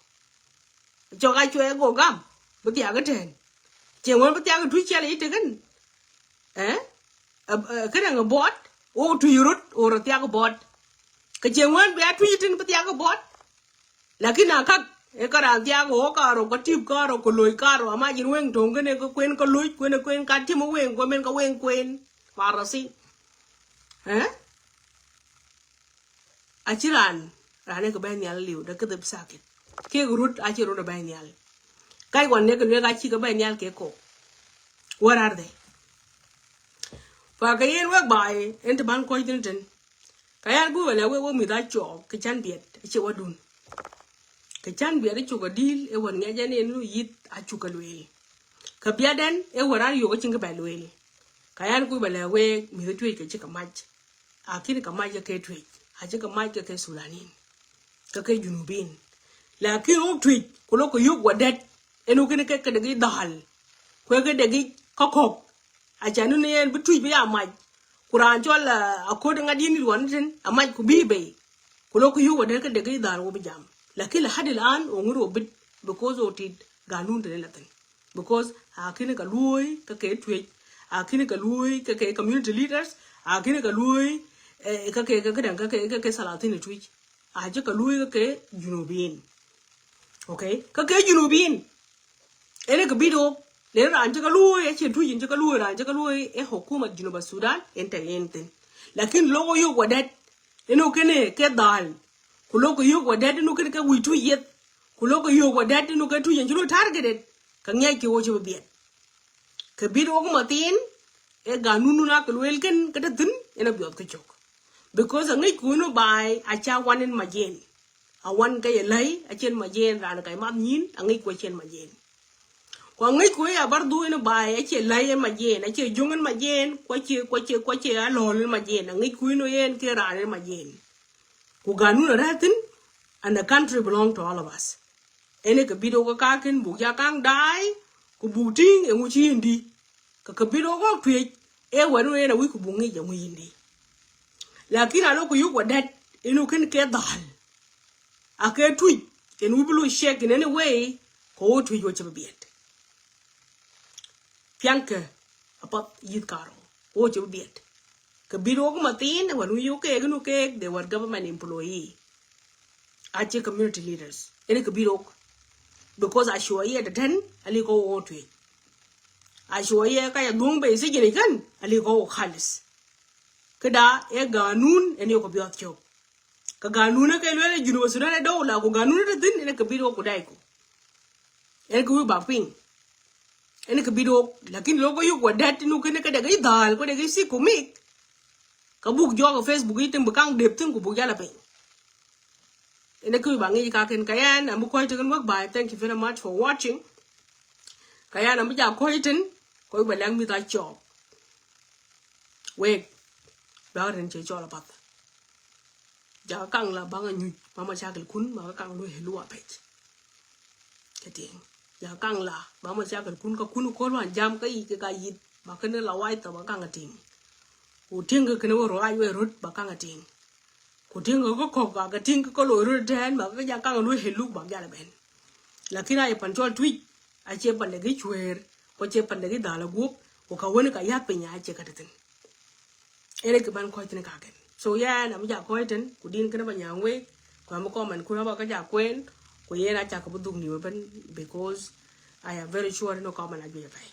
Cɔk a cuɛ gɔ gam bi thiak itɛn. Cɛ ŋuan bi thiak Tuic cɛl itekɛn. Eh? Ɛ, ɛ, kɛnɛ ŋɛ bɔt o Tuic rot o rɔ thiak bɔt. Kɛ cɛ ŋuan bi a Tuic itin bi thiak bɔt. Lakin a kak ɛ ka raan thiak o karo, ka tip karo, ka loc karo, ama jin weŋ toŋ kɛnɛ ka kuen ka loc, kuen ka kuen ka tim weŋ, kuen ka weŋ kuen. Marasin. Eh? A ci raan, raan ikɛ bɛ nhial liw, dee kɛ dhip sakit. Kek rut, a ci rut bɛ nhial. Kac wan nek luek a ci kɛ bɛ nhial kek kok. Where are they? Fa kɛ yen wek baai, in ti ban kuɔc thin tin. Ka yan guic wala wek wek mith a cɔɔk, kɛ can biɛt, a ci wä dun. Kɛ can biɛt a cuk a dil, ɛ wän ŋɛc ɛn in lu yith a cuk a lueel. Kɛ biatdɛn ëë wä raan yio̱k kä cin kɛ bɛ lueel. Ka yan kuc bɛ lɛ wee mi̱th Tuec kɛ ci kɛ mac. A ki̱n kɛ mac kɛ kɛ Tuec, a ci kɛ mac kɛ kɛ Sudanin, kɛ kɛ Junubin. Lakin wä Tuec ku lo̱k kɛ yio̱k wä dɛt, ɛn wä kɛn kɛ kɛ dek i̱ dhal, kuɛ kɛ dek i̱ kä kɔk. A ca ni ni ɛn bi Tuec bi ya mac. Ku raan cɔl a ko̱t ŋa̱t yɛn i̱ ruɔn tin a mac ku bi bei. Ku lo̱k kɛ yio̱k wä dɛt kɛ dek i̱ dhal wä bi jam. Lakin la hadil an wä ŋut wä bit, because wä tit ganun tin la thin. Because a ki̱n kɛ luɔ̱ɔ̱y kä kɛ Tuec, a ki̱n kɛ luɔ̱ɔ̱y kä kɛ community leaders, a ki̱n kɛ luɔ̱ɔ̱y kä kɛ kä kɛ kä kɛ kä kɛ salatin Tuec. A jɛ kɛ luɔ̱ɔ̱y kä kɛ Junubin. Okay, kä kɛ Junubin. Ɛn kɛ bit wä len raan jɛ kɛ luɔ̱ɔ̱y, a cɛ Tuec in jɛ kɛ luɔ̱ɔ̱y, raan jɛ kɛ luɔ̱ɔ̱y ɛ hukumat Junub Sudan in te in thin. Lakin lo̱k wä yio̱k wä dɛt, ɛn wä kɛn kɛ dhal. Ku lo̱k kɛ yio̱k wä dɛt, ɛn wä kɛn kɛ wi̱i̱ Tuec yeth. Ku lo̱k kɛ yio̱k wä dɛt, ɛn wä kɛ Tuec in ci lo̱ targeted. Kɛ ŋiɛc kɛ wä ci bɛ biɛt. Kɛ bit wä kä ma thin, ɛ ganun nun a kɛ lueel kɛn kä te thin, ɛn a biɔth kä cok. Because a ŋi̱c ku ɛn wä ba̱a̱y a ca wan in ma jiɛn. A wan kä yɛ la̱y, a cɛn ma jiɛn, raan kɛ math nyin, a ŋi̱c ku a cɛn ma jiɛn. Ku a ŋi̱c ku ëë a bar dhuk in ba̱a̱y, a cɛ la̱y in ma jiɛn, a cɛ juŋ in ma jiɛn, ku a cɛ, ku a cɛ, ku a cɛ a lɔl in ma jiɛn, a ŋi̱c ku in ɔ yɛn kɛ raan in ma jiɛn. Ku ganun a rɛthin, and the country belong to all of us. Ɛn kɛ bit wä kä ka̱a̱k kɛn buk ja ka̱ŋ da̱a̱y, ku buk ti̱i̱ŋ ɛŋu ci in di. Kɛ kɛ bit wä kä Tuec, ɛ wɛn wä ɛn a wi̱c ku buk ŋi̱c ɛŋu in di. Lakin a lo̱k ku yuk wä dɛt, ɛn wä kɛn kɛ dhal. A kɛ Tuec, ɛn wi̱c bi lo̱c check in any way, kɛ wä Tuec wä cɛ bi biɛt. Piankɛ a path yi̱th karɔ, wä cɛ bi biɛt. Kɛ bit wä kä ma thin, wän wi̱c wä kɛɛk, ɛn wä kɛɛk, they were government employee. A cɛ community leaders. Ɛn kɛ bit wä. Because a sure yɛ dɛ tɛn, a li kɔ wä Tuec. A sure yɛ ka yɛ dhuŋ bɛ i sijin ikän, a li kɔ wä kalis. Kä da, ɛ ganun, ɛn yɛ kɔ biɔth cok. Kɛ ganun ɛ kɛ luɛl ɛ Junub Sudan ɛ dɔw la ku ganun ɛ te thin ɛn kɛ bit wok ku day ku. Ɛn kɛ wi̱i̱ bak piŋ. Ɛn kɛ bit wok, lakin lo̱k kä yuk wä dɛt tin wuk kɛn kɛ dek i̱ dhal kɛ dek i̱ sik ku mik. Kɛ buk jɔk ɛ Facebook i̱ tin bi kaŋ dep thin ku buk jal ɛ piny. Ɛn kɛ wi̱i̱ bak ŋi̱i̱c kakin kɛ yɛn ɛn bi kua̱c tekɛn wek ba̱a̱y. Thank you very much for watching. Kɛ yɛn ɛn bi ja kua̱c tin kɛ wi̱i̱ bɛ lɛŋ mi̱th a cɔɔk. Wek bɛ rin cɛ cɔl a path. Jakä kaŋ la baŋ a nyuc ba ma cakil kun ba kä kaŋ lu helu a pec. Kɛ tiŋ jakä kaŋ la ba ma cakil kun kä kun kol wan jam kä yic kɛ ka yit ba kɛn la wac thɔ ba kaŋ a tiŋ. Ku tiŋ kɛ kɛn wä ruac wä rot ba kaŋ a tiŋ. Ku tiŋ kɛ kä kɔk ba kɛ tiŋ kɛ kä loc rot tɛn ba kä jakä kaŋ lu helu ba jal a ben. Lakin a yɛ pan cɔl Tuec a cɛ pan dɛ gi cueer kɔ cɛ pan dɛ gi dhal a guop. Ku ka wen ka yath piny a cɛ kä te thin. Ɛn kɛ ban kɔc thin kakɛn. So yɛn am ja kɔc thin ku din kɛn ba nyaŋ wek. Ku am comment kun aba kä ja kuen. Ku yɛn a cak kɛ bi dhuk ni wä ben because I am very sure no comment a juɛ pay.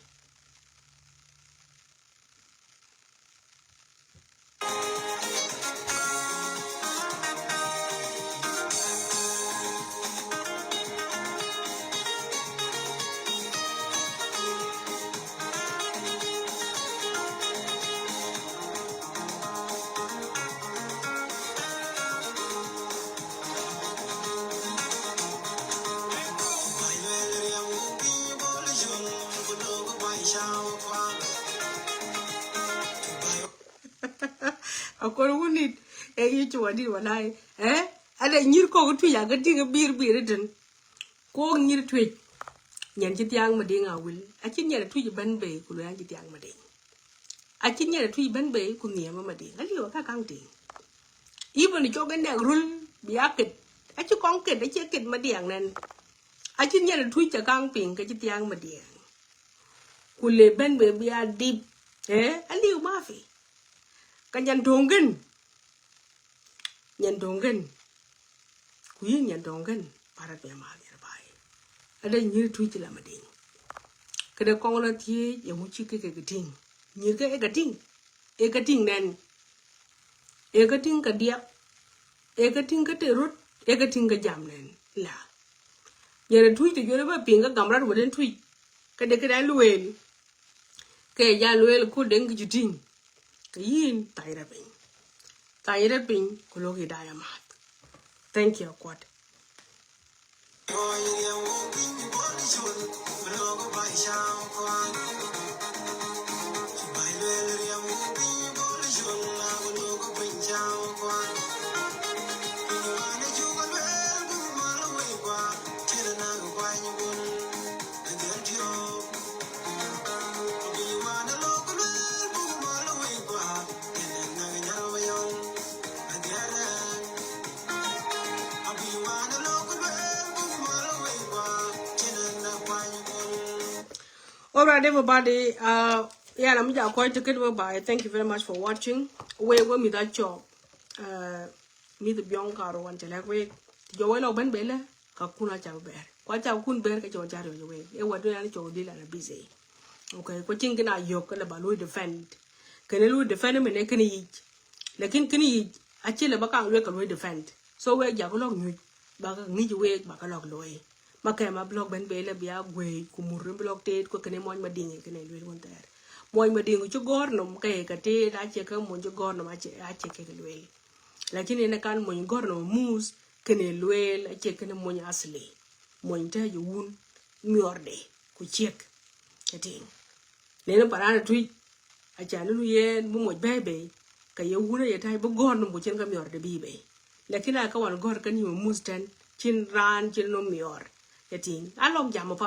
A kɔn wunit ɛ yi cuwa dit walai. Ɛ a dɛ nyir kɔk Tuec a kä ti kä bir bir itin. Kok nyir Tuec. Nyɛn ci thiaŋ Madiŋ a wil. A ci nyɛn Tuec ben bei ku luɛ a ci thiaŋ Madiŋ. A ci nyɛn Tuec ben bei ku nhiɛm Madiŋ. A liw a ka kaŋ tiŋ. Even cok in dɛk rul bia ket. A ci kɔŋ ket, a ci ket Madiŋ nɛn. A ci nyɛn Tuec ca kaŋ piŋ kɛ ci thiaŋ Madiŋ. Ku le ben bei bia dip. Ɛ a liw mafi. Ka nyɛn toŋ gɛn. Nyɛn toŋ gɛn. Ku yin nyɛn toŋ gɛn. Parat bia ma gɛr bai. A dɛ nyir Tuec la Madiŋ. Kɛ dɛ kɔŋ la thiec yɛ ŋu ci kɛ kɛ kɛ tiŋ. Nyir kɛ ɛ kɛ tiŋ. Ɛ kɛ tiŋ nɛn. Ɛ kɛ tiŋ kɛ diɛk. Ɛ kɛ tiŋ kɛ te rot. Ɛ kɛ tiŋ kɛ jam nɛn. La. Nyɛn Tuec te juɔl bä piŋ kɛ gam rat wä den Tuec. Kɛ dɛ kɛ dɛ lueel. Kɛ ja lueel ku deŋ kɛ ju tiŋ. Kɛ yin thany rɛ piny. Thany rɛ piny ku lo̱k yi da̱a̱ ya math. Thank you, kuat. All right, everybody. Uh, yeah, lam ja kɔc ti ket wä bye. Thank you very much for watching. Wek wä mi̱th a cɔp. Uh, mi̱th biɔŋ karo wan cɛ lɛk wek. Jɔ wek lɔ ben bele ka kun a cak ber. Kua cak kun ber ka cɔ jar yɔ wek. E wadu yan cɔ dil ana busy. Okay, ko cin kina yok kala ba lui defend. Kene lui defend mene kene yic. Lakin kene yic a cile ba kan lui ka lui defend. So wek ja ko lok nyuc ba ka ngic wek ba ka lok lui. Ma kɛ ma bi lɔk ben bele bia guey ku mur bi lɔk tet ko kene mɔny ma diŋ kene luel won ter. Mɔny ma diŋ ci gɔr nom kɛ ka tet a cɛ kɛ mɔny ci gɔr nom a cɛ a cɛ kɛ luel. Lakin ene kan mɔny gɔr nom mus kene luel a cɛ kene mɔny asli. Mɔny te ju wun miɔr de ku ciek. Kɛ tiŋ. Nene parana tuic. A ca ni lu yɛn bi moc bɛɛbɛɛ ka yɛ wun a yɛ ta̱a̱c bi gɔr nom ku cin ka miɔr de bi bɛɛ. Lakin a ka wan gɔr ka ni ma mus tɛn cin raan cin nom miɔr. Kɛ tiŋ a lɔk jam a pap